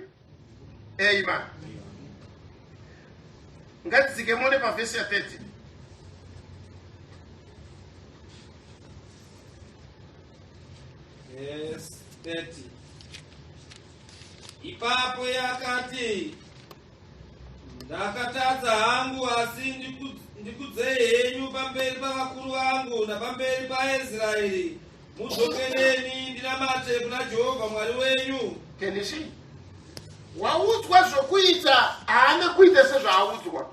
Amen. Ngatidzike muone pavhesi ya 30. Verse 30. Ipapo yakati, ndakatadza hangu, asi ndikudzei henyu pamberi pavakuru vangu napamberi paIsraeri, mudzokereni ndinamate kuna Jehovha Mwari wenyu. Can you see? Waudzwa zvokuita, haana kuita sezvaaudzwa.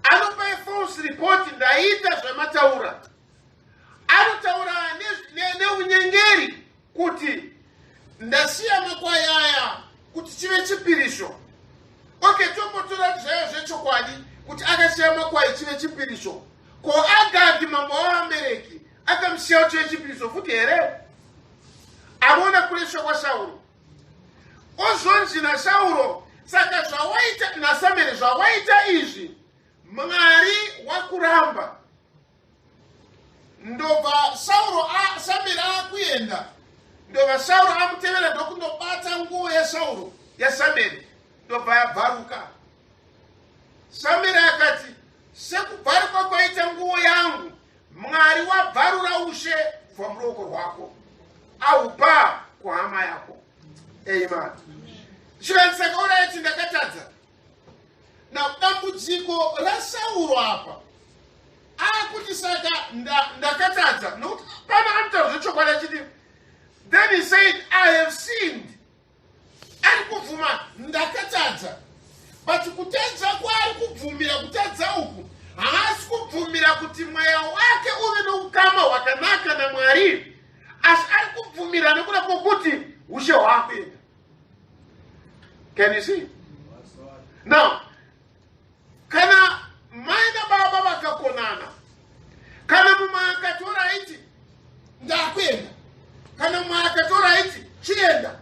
Anopa false report, ndaita zvamataura. Anotaura neunyengeri kuti ndasiya makwai aya kuti chive chipirisho. Okay, tombotora zvayo zvechokwadi kuti akasiya makwai chive chipirisho. Ko Agagi mambo wavaAmereki akamusiya chive chipirisho futi here? Amona kuresva kwaSauro, ozonzi naSauro, saka zvawaita naSameri, zvawaita izvi Mwari wakuramba. Ndobva Sauro Sameri akuenda, ndobva Sauro amutevera ndokundobata nguo yaSauro yaSameri, ndobva yabvaruka. Sameri akati, sekubvaruka kwaita nguo yangu, Mwari wabvarura ushe kubva muruoko rwako, aupa kuhama yako. Amen. Chivanzi saka uraiti ndakatadza. Na dambudziko raSauro apa akuti saka ndakatadza, nokuti pana anotaura zvechokwadi achiti, then he said, I have sinned. Ari kubvuma ndakatadza, but kutadza kwaari kubvumira kutadza uku, haasi kubvumira kuti mweya wake uve noukama hwakanaka naMwari, asi ari kubvumira nekuda kwokuti ushe hwaakuenda. Can you see now? Kana Mai nababa vakakonana. Kana mumwe akatora aiti ndakuenda, kana mumwe akatora aiti chienda,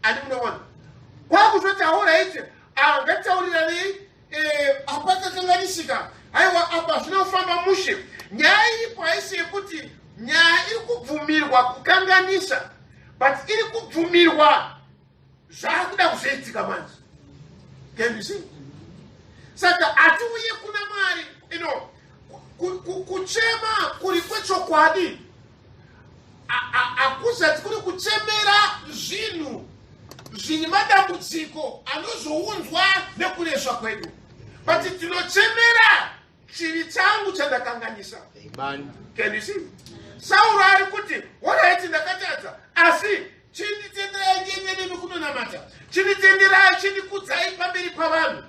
ani munoona kwakuzoti auraiti angataurirani eh, apakakanganisika. Haiwa, apa hazvina kufamba mushe. Nyaya iripo haisi yekuti nyaya iri kubvumirwa kukanganisa, but iri kubvumirwa zvakuda kuzoitika manje. Can you see? Saka hatiuye kuna Mwari ino kuchema kuri kwechokwadi, hakuzati kuri kuchemera zvinhu zvine madambudziko anozounzwa nekuresva kwedu, but tinochemera chivi changu chandakanganisa. Can you see? Sauro ari kuti, alright, ndakatadza, asi chinditenderai ndiende nemi kunonamata, chinditenderai, chindikudzai pamberi pavanhu.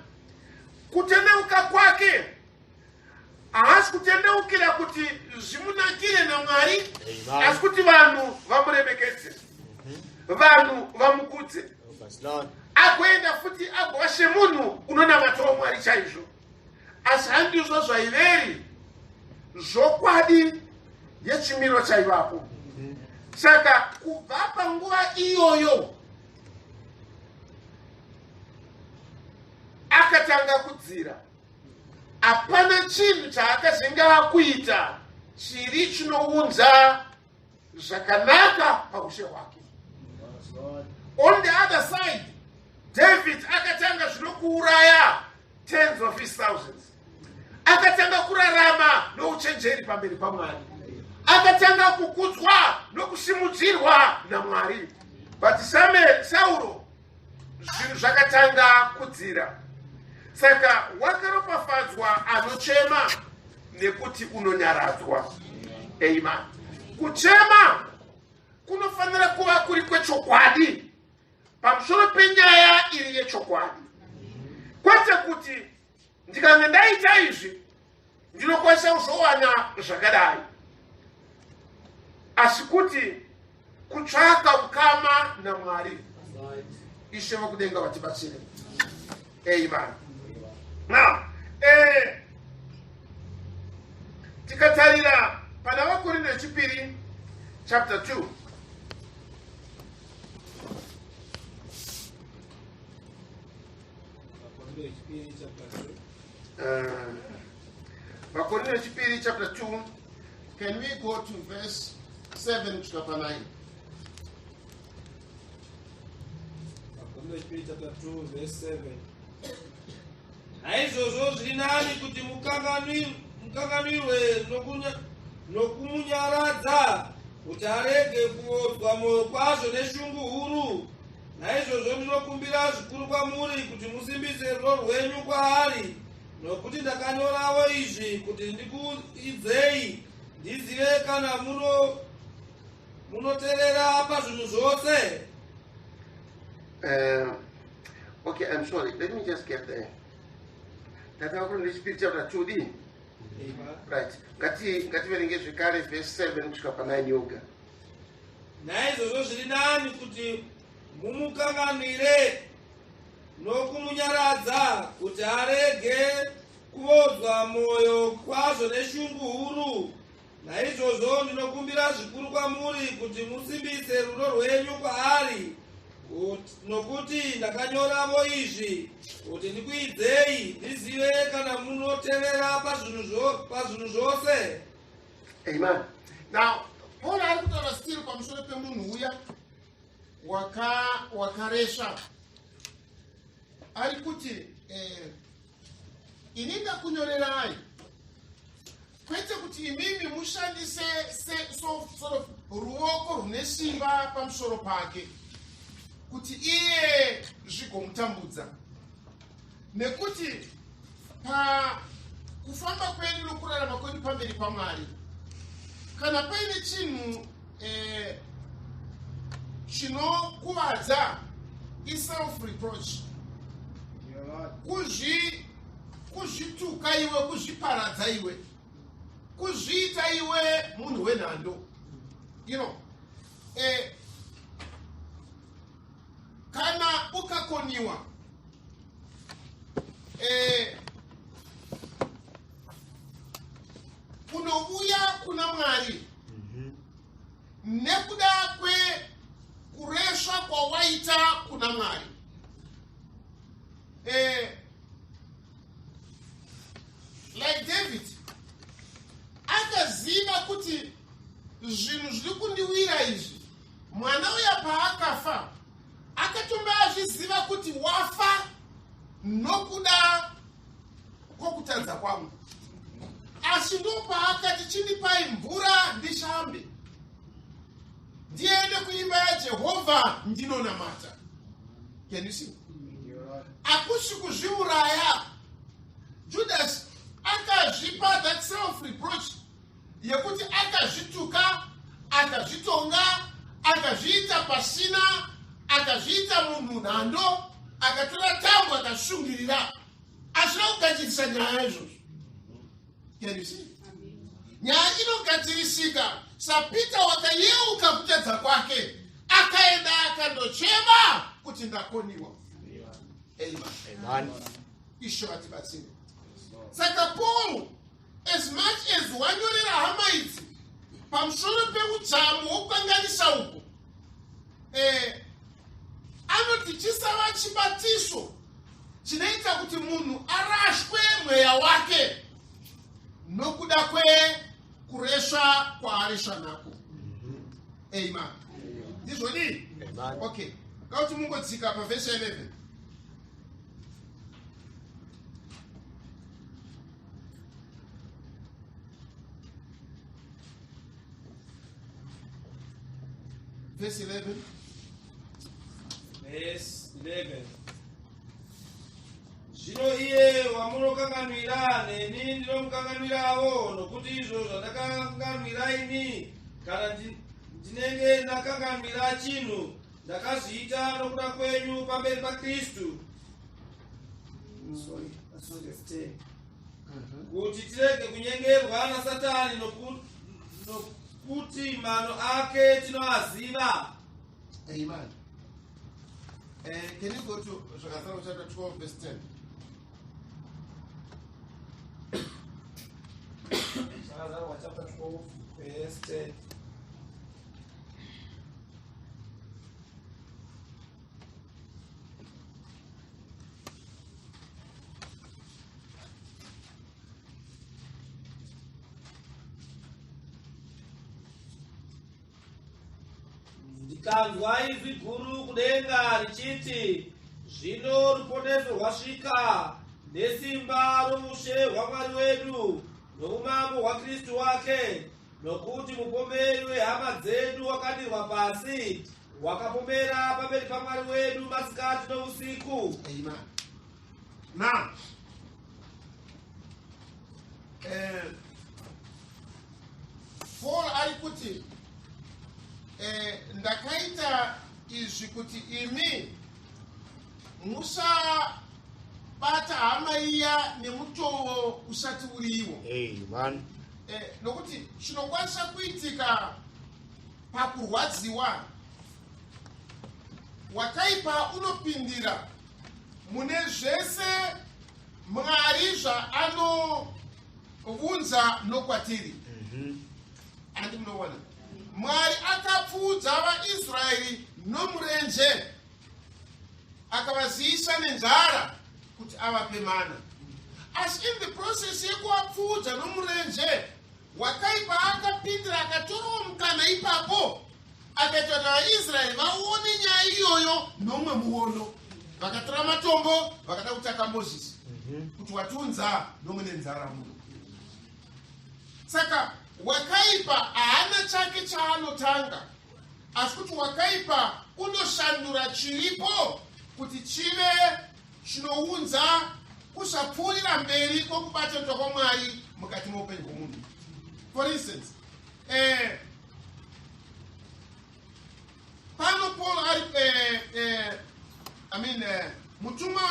Kutendeuka kwake haasi kutendeukira kuti zvimunakire naMwari, asi kuti vanhu vamuremekedze, vanhu vamukudze, agoenda futi agova semunhu unonamatawo Mwari chaizvo. Asi handizvo zvaiveri zvokwadi yechimiro chaivapo. Saka kubva panguva iyoyo akatanga kudzira. Hapana chinhu chaakazenge akuita chiri chinounza zvakanaka paushe hwake. On the other side, David akatanga zvinokuuraya tens of his thousands, akatanga kurarama nouchenjeri pamberi paMwari, akatanga kukudzwa nokusimudzirwa naMwari. But Samuel, Sauro, zvinhu zvakatanga kudzira. Saka wakaropafadzwa anochema, nekuti unonyaradzwa. Amen. Kuchema kunofanira kuva kuri kwechokwadi pamusoro penyaya iri yechokwadi, kwete kuti ndikange ndaita izvi ndinokwanisa kuzowana zvakadai, asi kuti kutsvaka ukama naMwari. Ishe vokudenga vatibatsire. Amen. Now, tikatarira pana Vakorinde vechipiri chapter 2. Vakorinde vechipiri chapter 2. Vakorinde vechipiri chapter 2, can we go to verse 7 kusvika pa 9? Vakorinde vechipiri chapter 2 verse 7. Naizvozvo zviri nani kuti mukanganwirwe nokumunyaradza, kuti arege kuodzwa mwoyo kwazvo neshungu huru. Naizvozvo ndinokumbira zvikuru kwamuri kuti musimbise rudo rwenyu kwaari, nokuti ndakanyorawo izvi kuti ndikuidzei, ndizive kana munoteerera pazvinhu zvose. Okay, I'm sorry, let me just get there. Tata, Vakorinde vechipiri chapter 2 dii? Right, ngativerenge zvekare verse 7 kusvika pa 9 yoga. Naizvozvo zviri nani kuti mumukanganwire nokumunyaradza, kuti arege kuodzwa mwoyo kwazvo neshungu huru. Naizvozvo ndinokumbira zvikuru kwamuri kuti musimbise rudo rwenyu kwaari, nokuti ndakanyoravo izvi kuti ndikuidzei, ndizive kana munotevera pazvinhu zvose. Amen. Now, Paul ari kutaura still pamusoro pemunhu uya wakaresva. Ari kuti, ini ndakunyorerai kwete kuti imimi mushandise sort of ruoko rune simba pamusoro pake kuti iye zvigomutambudza, nekuti pakufamba kwedu nokurarama kwedu pamberi paMwari, kana paine chinhu chinokuvadza, iself reproach, kuzvituka iwe, kuzviparadza iwe, kuzviita iwe munhu wenhando. Kana ukakoniwa Unovuya kuna Mwari nekuda kwekuresva kwawaita kuna Mwari. Like David akaziva kuti zvinhu zviri kundiwira izvi, mwana uya paakafa akatomba azviziva kuti wafa nokuda kwokutadza kwangu, asi ndopaakati chindipai mvura ndishambe ndiende kuimba yaJehovha ndinonamata. Can you see? Hakusi kuzviuraya. Judas akazvipa that self reproach yekuti akazvituka, akazvitonga, akazviita pasina, akazviita munhu nhando, akatora tambo akasungirira, asina kugadzirisa nyaya izvozvo. Can you see? Nyaya inogadzirisika saPeter wakayeuka kutadza kwake, akaenda akandochema kuti ndakoniwa. Amen. Ishe vatibatsire. Saka Paul, as much as wanyorera hama idzi pamusoro peudzamu hwokukanganisa uku, anoti chisava chibatiso chinoita kuti munhu arashwe mweya wake nokuda kwekuresva kwaaresva nako. Amen. Ndizvoni? Okay, kauti mungodzika pavhesi 11. Verse 11. Verse 11. Zvino iye wamunokanganwira, neni ndinomukanganwirawo, nokuti izvo zvandakanganwira ini, kana ndinenge ndakanganwira chinhu, ndakazviita nokuda kwenyu pamberi paKristu. Sorry, that's not verse 10. Kuti tirege kunyengerwa naSatani, nokuti mano ake tinoaziva. Amen. Can you go to Zvakazarurwa chapter 12 verse 10? Zvakazarurwa chapter 12 verse 10. Ndikanzwa izwi guru kudenga richiti, Zvino ruponeso rwasvika, nesimba roushe hwaMwari wedu, noumambo hwaKristu wake, nokuti mupomeri wehama dzedu wakadirwa pasi, wakapomera pamberi paMwari wedu masikati nousiku. Amen. Now, Paul ari kuti ndakaita izvi kuti imi musabata hama iya nemutowo usati uriwo. Amen. Nokuti chinokwanisa kuitika pakurwadziwa, wakaipa unopindira mune zvese Mwari zvaanounza nokwatiri. Handi munoona, Mwari akapfuudza vaIsraeri nomurenje, akavaziyisa nenzara kuti avape mana, asi in the process yekuvapfuudza nomurenje, wakaipa akapindira, akatorawo mukana ipapo, akaita kuti vaIsraeri vaone nyaya iyoyo nomwe muono. Vakatora matombo vakada kutaka Mozisi kuti watiunza nomwe nenzara muno. Saka wakaipa haana chake chaanotanga, asi kuti wakaipa unoshandura chiripo kuti chive chinounza kusapfuurira mberi kwokubatanidzwa kwaMwari mukati meupenyu hwomunhu. For instance, pano Paul ari I mean, mutumwa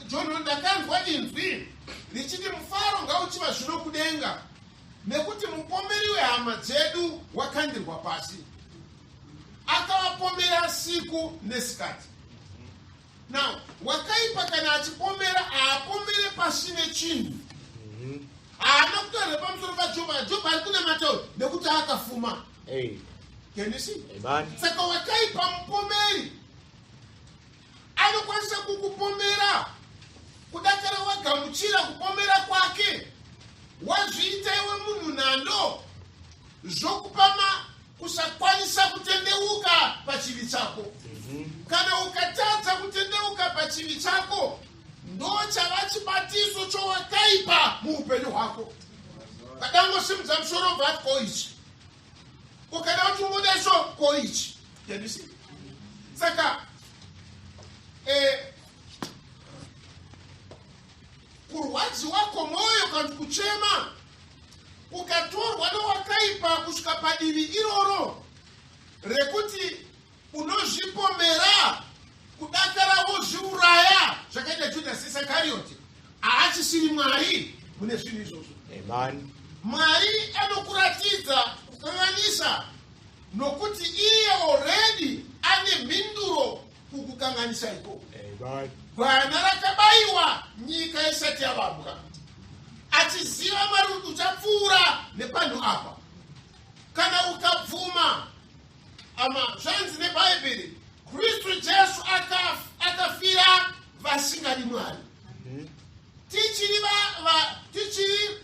John, ndakanzwa inzwi richiti, mufaro ngauchiva zvino kudenga, nekuti mupomeri wehama dzedu wakandirwa pasi, akavapomera siku nesikati. Now, wakaipa kana achipomera, haapomere pasine chinhu. Haana kutaura pamusoro paJobho. Jobho ari kunamata uyu nekuti akafuma. Can you see? Saka wakaipa mupomeri anokwanisa kukupomera kudakara wagamuchira kupomera kwake, wazviita iwe munhu nhando zvokupama kusakwanisa kutendeuka pachivi chako. Kana ukatadza kutendeuka pachivi chako, ndo chava chibatiso chowakaipa muupenyu hwako. Kadangosimudza musoro bva ko ichi, ukada kuti ungoda so ko ichi. Can you see? Saka kurwadziwa kwomwoyo kana kuti kuchema ukatorwa nowakaipa kusvika padivi iroro rekuti unozvipomera kudakara wozviuraya, zvakaita Judhasi Isakarioti, haachisiri Mwari mune zvinhu izvozvo. Mwari anokuratidza kukanganisa nokuti iye already ane mhinduro kukukanganisa ikoko. Gwayana rakabayiwa nyika isati yavambwa, achiziva Mwari kuti uchapfuura nepanhu apa kana ukabvuma. Ama zvanzi neBhaibheri, Kristu Jesu akafira vasingadi Mwari. Tichiri tichiri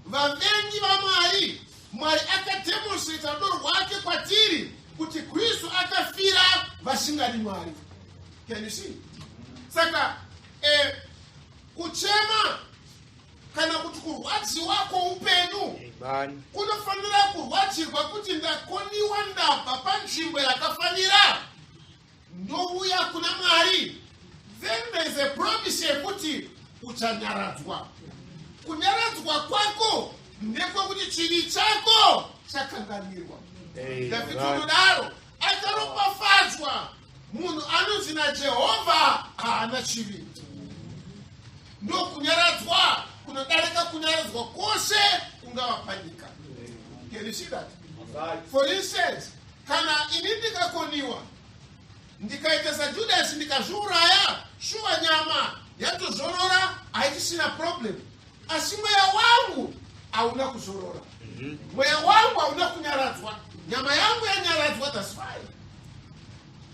vavengi vaMwari, Mwari akademonstrata rudo rwake kwatiri kuti Kristu akafira vasingadi Mwari. Can you see? Saka kuchema kana kuti kurwadziwa kwoupenyu kunofanira kurwadzirwa kuti ndakoniwa, ndabva panzvimbo yakafanira, ndouya kuna Mwari. Then there is a promise yekuti uchanyaradzwa. Kunyaradzwa kwako ndekwekuti chivi chako chakanganirwa. Dhavhidhi unodaro, akaropafadzwa munhu anonzi naJehovha haana chivi. Ndokunyaradzwa kunodarika kunyaradzwa kwose kungava panyika. Can you see that? For instance, kana ini ndikakoniwa, ndikaita saJudasi, ndikazviuraya, shuwa nyama yatozorora, haichisina problem, asi mweya wangu hauna kuzorora, mweya wangu hauna kunyaradzwa. Nyama yangu yanyaradzwa, that's fine,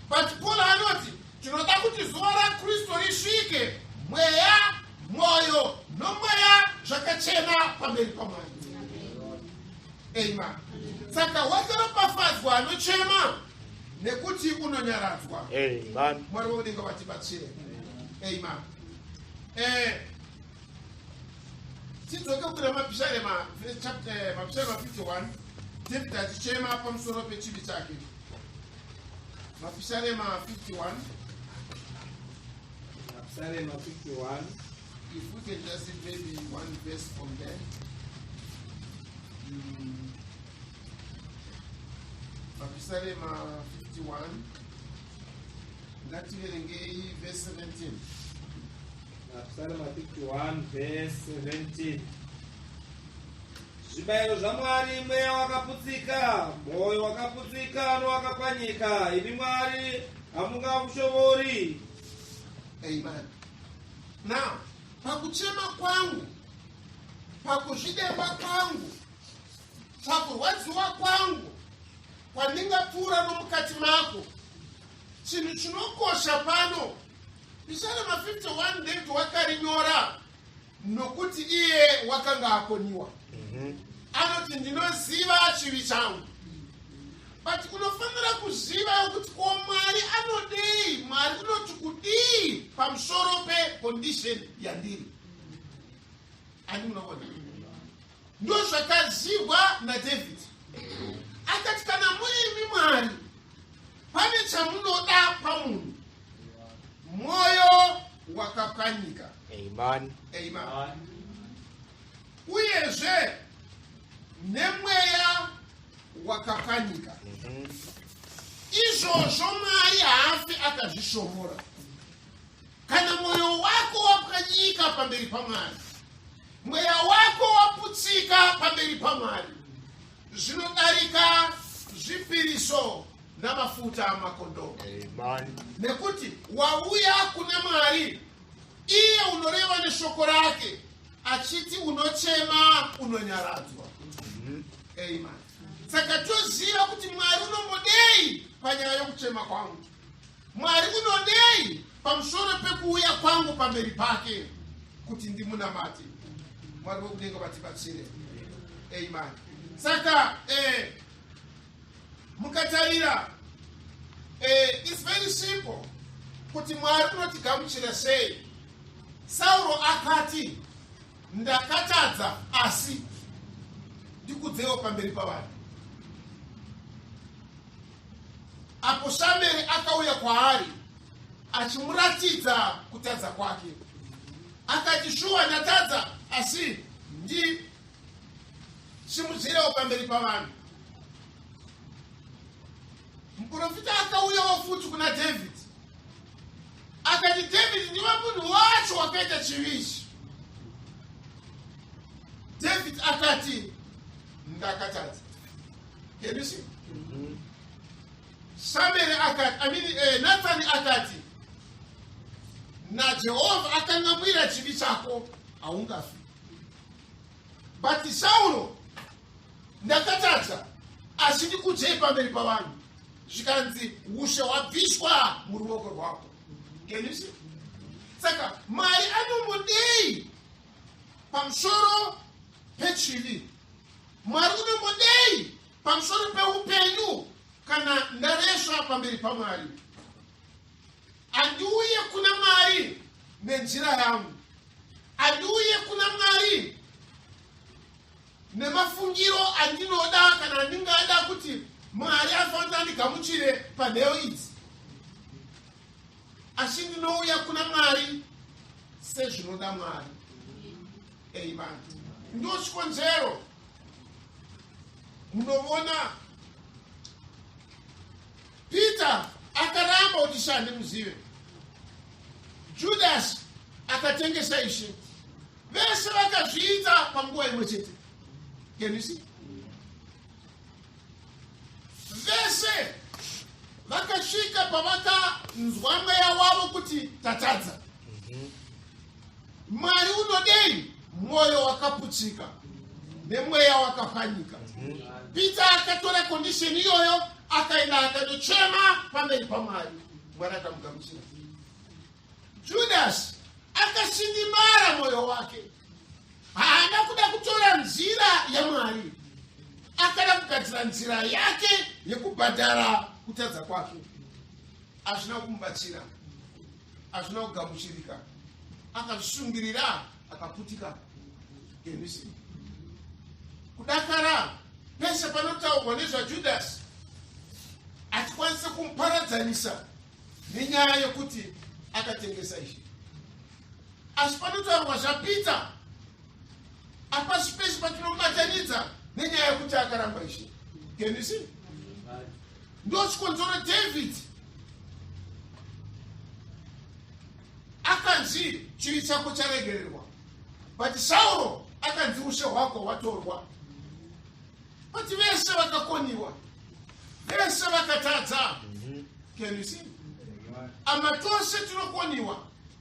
but Paul anoti tinoda kuti zuva raKristu risvike mweya, mwoyo nomweya zvakachena pamberi paMwari. Amen. Saka wakaropafadzwa anochema nekuti unonyaradzwa. Mwari wekudenga vatibatsire. Amen. Tidzoke kuna Mapisarema, Mapisarema 51, David achichema pamusoro pechivi chake. Mapisarema 51. Mapisarema 51. If we can just read maybe one verse from there. Mapisarema 51, ngativerengei verse 17. Mapisarema 51 verse 17: Zvibayiro zvaMwari mweya wakaputsika, mwoyo wakaputsika nowakapwanyika, imi Mwari hamungaushovori. Amen. Now, pakuchema kwangu, pakuzvidemba kwangu, pakurwadziwa kwangu kwandingapfuura nomukati mako, chinhu chinokosha pano, Pisarema 51, David wakarinyora nokuti iye wakanga akoniwa. Anoti, "Ndinoziva chivi changu." But unofanira kuziva kuti ko Mwari anodei, Mwari unoti kudii pamusoro pecondition yandiri. Andi munoona, ndo zvakazivwa naDavid. Akati, "Kana murimi Mwari, pane chamunoda pamunhu, mwoyo wakapwanyika." Amen. Amen. Uyezve nemweya wakapwanyika. Izvozvo Mwari haafi akazvishomora. Kana mwoyo wako wapwanyika pamberi paMwari, mweya wako waputsika pamberi paMwari, zvinodarika zvipiriso namafuta amakondo. Amen. Nekuti wauya kuna Mwari, iye unoreva neshoko rake. Achiti unochema unonyaradzwa. Amen. Saka toziva kuti Mwari unombodei panyaya yokuchema kwangu. Mwari unodei pamusoro pekuuya kwangu pamberi pake kuti ndimunamate. Mwari wekudenga vatibatsire. Amen. Saka mukatarira it's very simple kuti Mwari unotigamuchira sei. Sauro akati ndakatadza asi ndikudzewo pamberi pavanhu. Apo Samueri akauya kwaari achimuratidza kutadza kwake, akati shuwa ndatadza asi ndisimudzirewo pamberi pavanhu. Muprofita akauyawo futi kuna David akati, David, ndiwe munhu wacho wakaita chivi ichi. David akati ndakatadza. Can you see? Samuel akati, I mean, Nathani akati, naJehovha akangamwira chivi chako haungafi. But Saulo, ndakatadza asi ndikudzei pamberi pavanhu, zvikanzi ushe hwabviswa muruoko rwako. Can you see? Saka Mwari anombodei pamusoro pechivi? Mwari unombodei pamusoro peupenyu kana ndaresva pamberi paMwari? Andiuye kuna Mwari nenzira yangu, andiuye kuna Mwari nemafungiro andinoda kana andingada kuti Mwari afanira andigamuchire panheo idzi, asi ndinouya kuna Mwari sezvinoda Mwari. Amen. Ndo chikonzero munovona Peter akaramba kuti Ishe handimuzive, Judas akatengesa Ishe, vese vakazviita panguva imwe chete. Can you see? Vese vakasvika pavakanzwa mweya wavo kuti tatadza. Mwari unodei? Mwoyo wakaputsika nemweya wakapwanyika. Peter akatora condition iyoyo akaenda akanochema pamberi paMwari, Mwari akamugamuchira. Judas akasindimara mwoyo wake, haana kuda kutora nzira yaMwari, akada kugadzira nzira yake yekubhadhara kutadza kwake. Hazvina kumubatsira, hazvina kugamuchirika, akazvisungirira akaputika. Can you see? Kudakara pese panotaurwa nezvaJudasi hatikwanisi kumuparadzanisa nenyaya yekuti akatengesa Ishe, asi panotaurwa zvaPeter hapasi pese patinomubatanidza nenyaya yekuti akaramba Ishe. Can you see? Ndo chikonzero David akanzi chivi chako charegererwa, but Sauro akanzi ushe hwako hwatorwa. But vese vakakoniwa, vese vakatadza. Can you see? Ama tose tinokoniwa,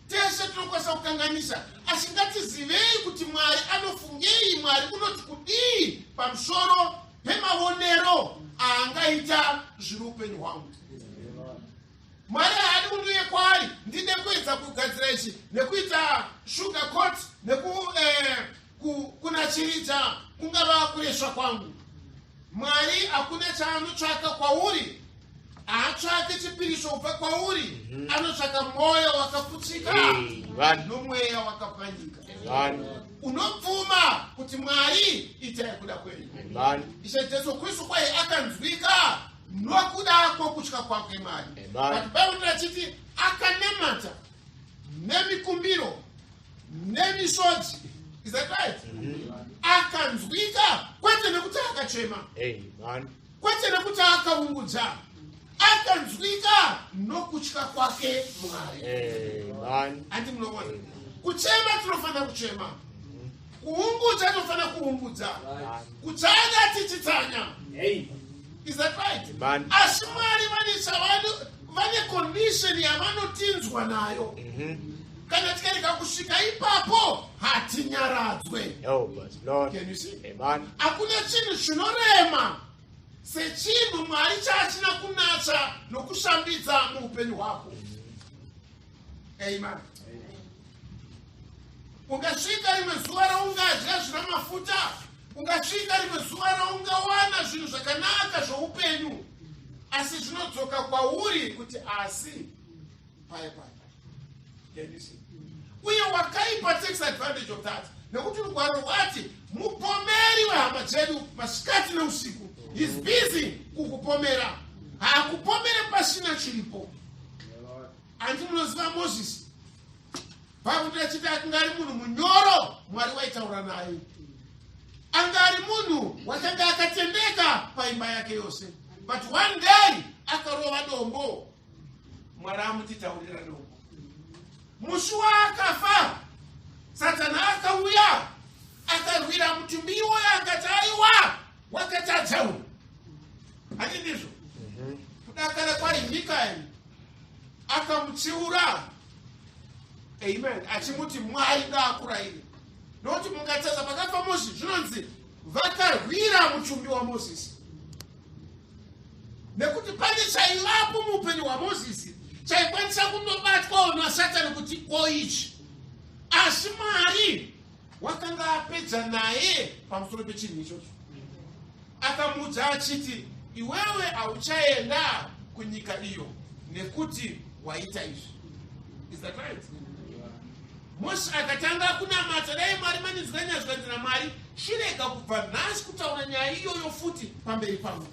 tese tinokwanisa kukanganisa, asi ngatizivei kuti Mwari anofungei, Mwari unoti kudii pamusoro pemaonero aangaita zviri upenyu hwangu. Mwari haadi kundiuye kwaari ndide kuedza kugadzira ichi nekuita sugar coat nekunachiridza kungava kuresva kwangu. Mwari hakuna chaanotsvaka kwauri, haatsvake chipiriso kubva kwauri, anotsvaka mwoyo wakaputsika nomweya wakapwanyika unobvuma kuti Mwari itai kuda kwenyu. Ishe Jesu Kristu kwai akanzwika nokuda kwokutya kwake Mwari, but Bhaibheri rachiti akanamata nemikumbiro nemisodzi. Is that right? Akanzwika kwete nekuti akachema, kwete nekuti akaungudza, akanzwika nokutya kwake Mwari. Handi munoona kuchema tinofanira kuchema, kuungudza tinofanira kuungudza, kutsanya tichitsanya. Is that right? Asi Mwari vane chavano, vane condition yavanotinzwa nayo. Kana tikarega kusvika ipapo hatinyaradzwe. Help us, Lord. Can you see? Amen. Hakuna chinhu chinorema sechinhu Mwari chaasina kunatsa nokushambidza muupenyu hwako. Amen. Ungasvika rimwe zuva raungadya zvina mafuta, ungasvika rimwe zuva raungawana zvinhu zvakanaka zvoupenyu, asi zvinodzoka kwauri kuti asi paya paya. Can you see? Uye wakaipa takes advantage of that, nekuti rugwaro rwati mupomeri wehama dzedu masikati neusiku is busy kukupomera. Haakupomere pasina chiripo. Handi munoziva Mozisi pakuti achiti akanga ari munhu munyoro, Mwari waitaura naye, anga ari munhu wakanga akatendeka paimba yake yose, but one day akarova dombo, Mwari amutitaurira dombo. Musi waakafa, Satani akauya akarwira mutumbi iwoyo, akati aiwa, wakatadza uyu. Handi ndizvo? Kudakara kwai Mikaeri akamutsiura, amen, achimuti Mwari ngaakurayire, nokuti mungatadza. Pakafa Mozisi, zvinonzi vakarwira mutumbi waMozisi, nekuti pane chaivapo muupenyu hwaMozisi chaikwanisa kundobatwawo naSatani kuti ko ichi, asi Mwari wakanga apedza naye pamusoro pechinhu ichocho. Akamuudza achiti, iwewe hauchaenda kunyika iyo nekuti waita izvi. Is that right? Mose akatanga kunamata, dai Mwari maninzwa nyazvanzi naMwari, chirega kubva nhasi kutaura nyaya iyoyo futi pamberi pangu.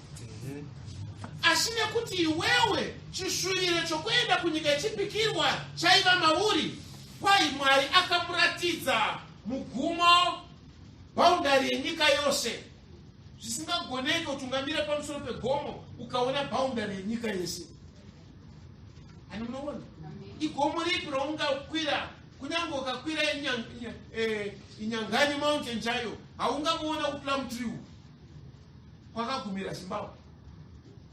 Asi nekuti iwewe chishuviro chokuenda kunyika yechipikirwa chaiva mauri, kwai Mwari akamuratidza mugumo, boundary yenyika yose, zvisingagoneki kuti ungamira pamusoro pegomo ukaona boundary yenyika yese. Ani munoona igomo ripi raungakwira? Kunyange ukakwira Inyangani Mountain chaiyo, haungamuona kuPlumtree kwakagumira Zimbabwe.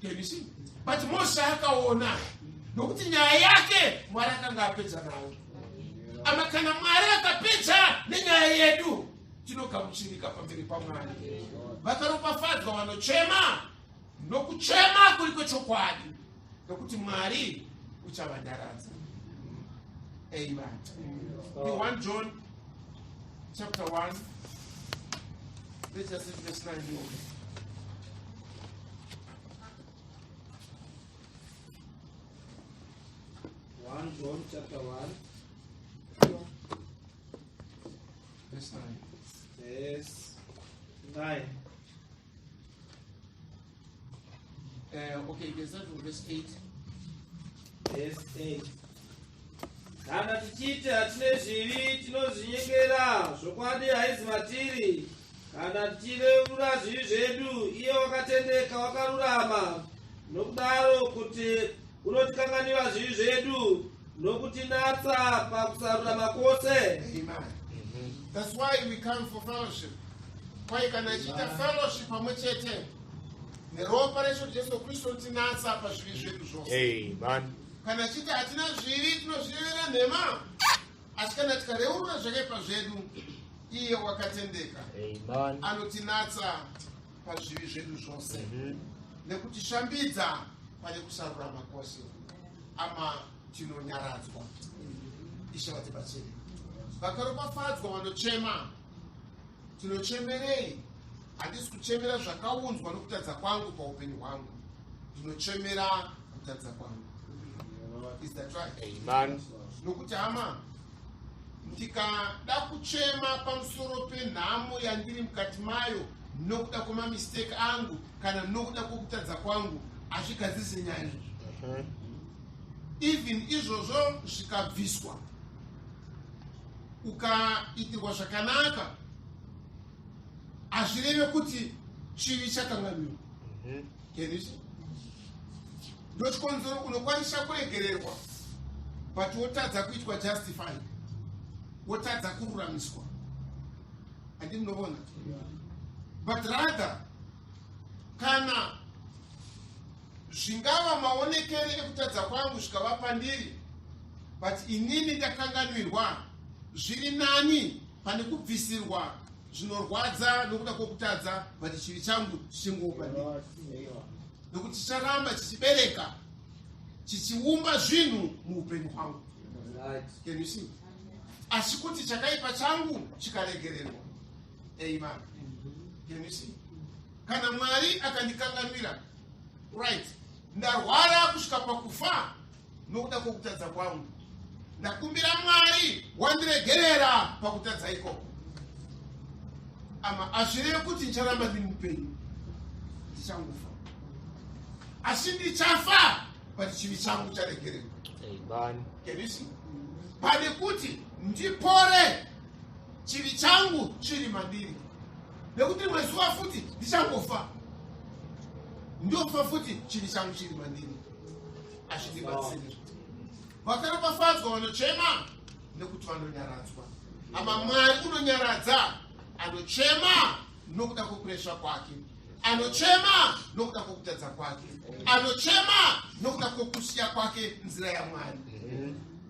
Can you see? But Mose akaona, nokuti nyaya yake Mwari akanga apedza nayo. Ama kana Mwari akapedza nenyaya yedu, tinogamuchirika pamberi paMwari. Vakaropafadzwa vanochema nokuchema kuri kwechokwadi, nokuti Mwari uchavanyaradza. Amen. The 1 John chapter 1, let's just read verse 9 here. 1 John chapter 1 verse 9. Verse 9. Okay, you can start from verse 8. Verse 8. Kana tichiti hatine zvivi, tinozvinyengera, zvokwadi haizi matiri. Kana tichireurura zvivi zvedu, iye wakatendeka wakarurama, nokudaro kuti unotikanganwira zvivi zvedu nokutinatsa pakusarurama kwose. Amen. That's why we come for fellowship. Kwai kana ichiita fellowship pamwe chete neropa recho Jesu Kristu tinatsa pazvivi zvedu zvose. Amen. Kana chiti hatina zvivi, tinozvirevera nhema, asi kana tikareurura zvakaipa zvedu, iye wakatendeka Amen. anotinatsa pazvivi zvedu zvose nekutishambidza pane kusarurama kwose. Ama tinonyaradzwa. Ishe vatibatsire. Vakaropafadzwa vanochema. Tinochemerei? Handisi kuchemera zvakaunzwa nokutadza kwangu paupenyu hwangu, ndinochemera kutadza kwangu. Is that right? Amen. Nokuti hama, ndikada kuchema pamusoro penhamo yandiri mukati mayo nokuda kwemamistake angu kana nokuda kwokutadza kwangu, hazvigadzirise nyaya izvozvo. Even izvozvo zvikabviswa, ukaitirwa zvakanaka, hazvireve kuti chivi chakanganwiwa. Can you see? Ndochikonzero unokwanisa kuregererwa, but wotadza kuitwa justified, wotadza kururamiswa. Handi munoona? But rather kana zvingava maonekere ekutadza kwangu zvikava pandiri. But inini ndakanganwirwa zviri nani pane kubvisirwa zvinorwadza nokuda kwokutadza, but chivi changu chichingopa ndiri, nokuti chicharamba chichibereka, chichiumba zvinhu muupenyu hwangu. Can you see? Asi kuti chakaipa changu chikaregererwa. Amen. Can you see? Kana Mwari akandikanganwira, right, ndarwara kusvika pakufa nokuda kwokutadza kwangu, ndakumbira Mwari wandiregerera pakutadza ikoko, ama hazvirevi kuti ndicharamba ndiri mupenyu. Ndichangofa, asi ndichafa, but chivi changu charegererwa. Can you see? Pane kuti ndipore, chivi changu chiri mandiri, nekuti rimwe zuva futi ndichangofa, ndofa futi, chivi changu chiri mandiri. Hazvitibatsiri. Vakaropafadzwa vanochema, nekuti vanonyaradzwa. Ama Mwari unonyaradza anochema nokuda kwokuresva kwake, anochema nokuda kwokutadza kwake, anochema nokuda kwokusiya kwake nzira yaMwari,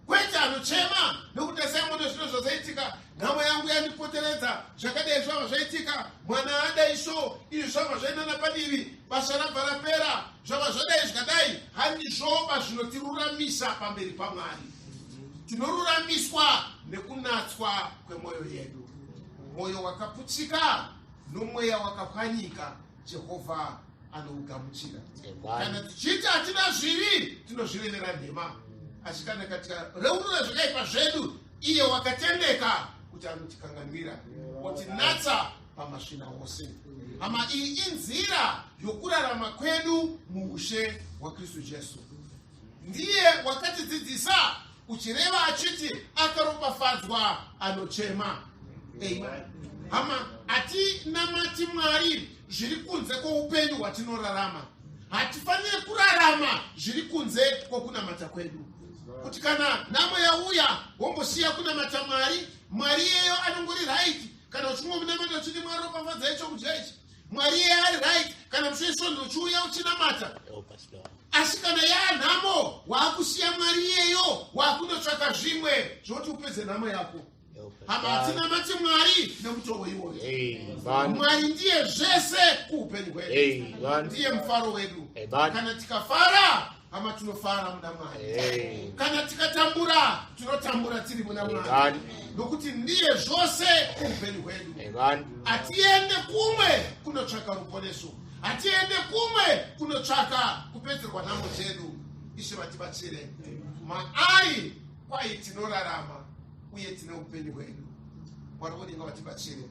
kwete anochema nokuti saimono zvino zvazaitika, nhamo yangu yandipoteredza, zvakadai zvava zvaitika, mwana adai so, izvi zvava zvainana padivi, basa rabva rapera, zvava zvadai zvikadai. Handizvoba zvinotiruramisa pamberi paMwari. Tinoruramiswa nekunatswa kwemwoyo yedu. Mwoyo wakaputsika nomweya wakapwanyika, Jehovha anougamuchira. Kana tichiti hatina zvivi, tinozvirevera nhema, asi kana tikareurura zvakaipa zvedu, iye wakatendeka kuti anotikanganwira otinatsa pamasvina ose. Hama, iyi inzira yokurarama kwedu muushe hwaKristu Jesu. Ndiye wakatidzidzisa uchireva achiti, akaropafadzwa anochema. Amen. Hama, hatinamati Mwari zviri kunze kwoupenyu hwatinorarama. Hatifaniri kurarama zviri kunze kwokunamata kwedu, kuti kana nhamo yauya wombosiya kunamata Mwari. Mwari iyeyo anongori right kana uchingomunamata uchiti, "Mwari, ropafadzai chokudya ichi." Mwari iye ari right kana musi wesvondo uchiuya uchinamata, asi kana yaanhamo, waakusiya Mwari iyeyo, waakundotsvaka zvimwe zvokuti upedze nhamo yako. Hama, hatinamati Mwari nemutovo iwoyo. Mwari ndiye zvese kuupenyu hwedu, ndiye mufaro wedu. Kana tikafara, hama, tinofara muna Mwari. Kana tikatambura, tinotambura tiri muna Mwari, nokuti ndiye zvose kuupenyu hwedu. Hatiende kumwe kunotsvaka ruponeso, hatiende kumwe kunotsvaka kupedzerwa nhamo dzedu. Ishe vatibatsire. Maari kwai tinorarama uye tine upenyu hwedu. Mwari vodenga vatibatsire.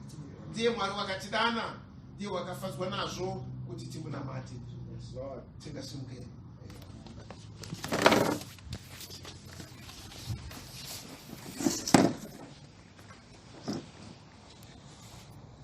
Ndiye Mwari wakatidana, ndiye wakafadzwa nazvo kuti timunamate. Tingasimukei.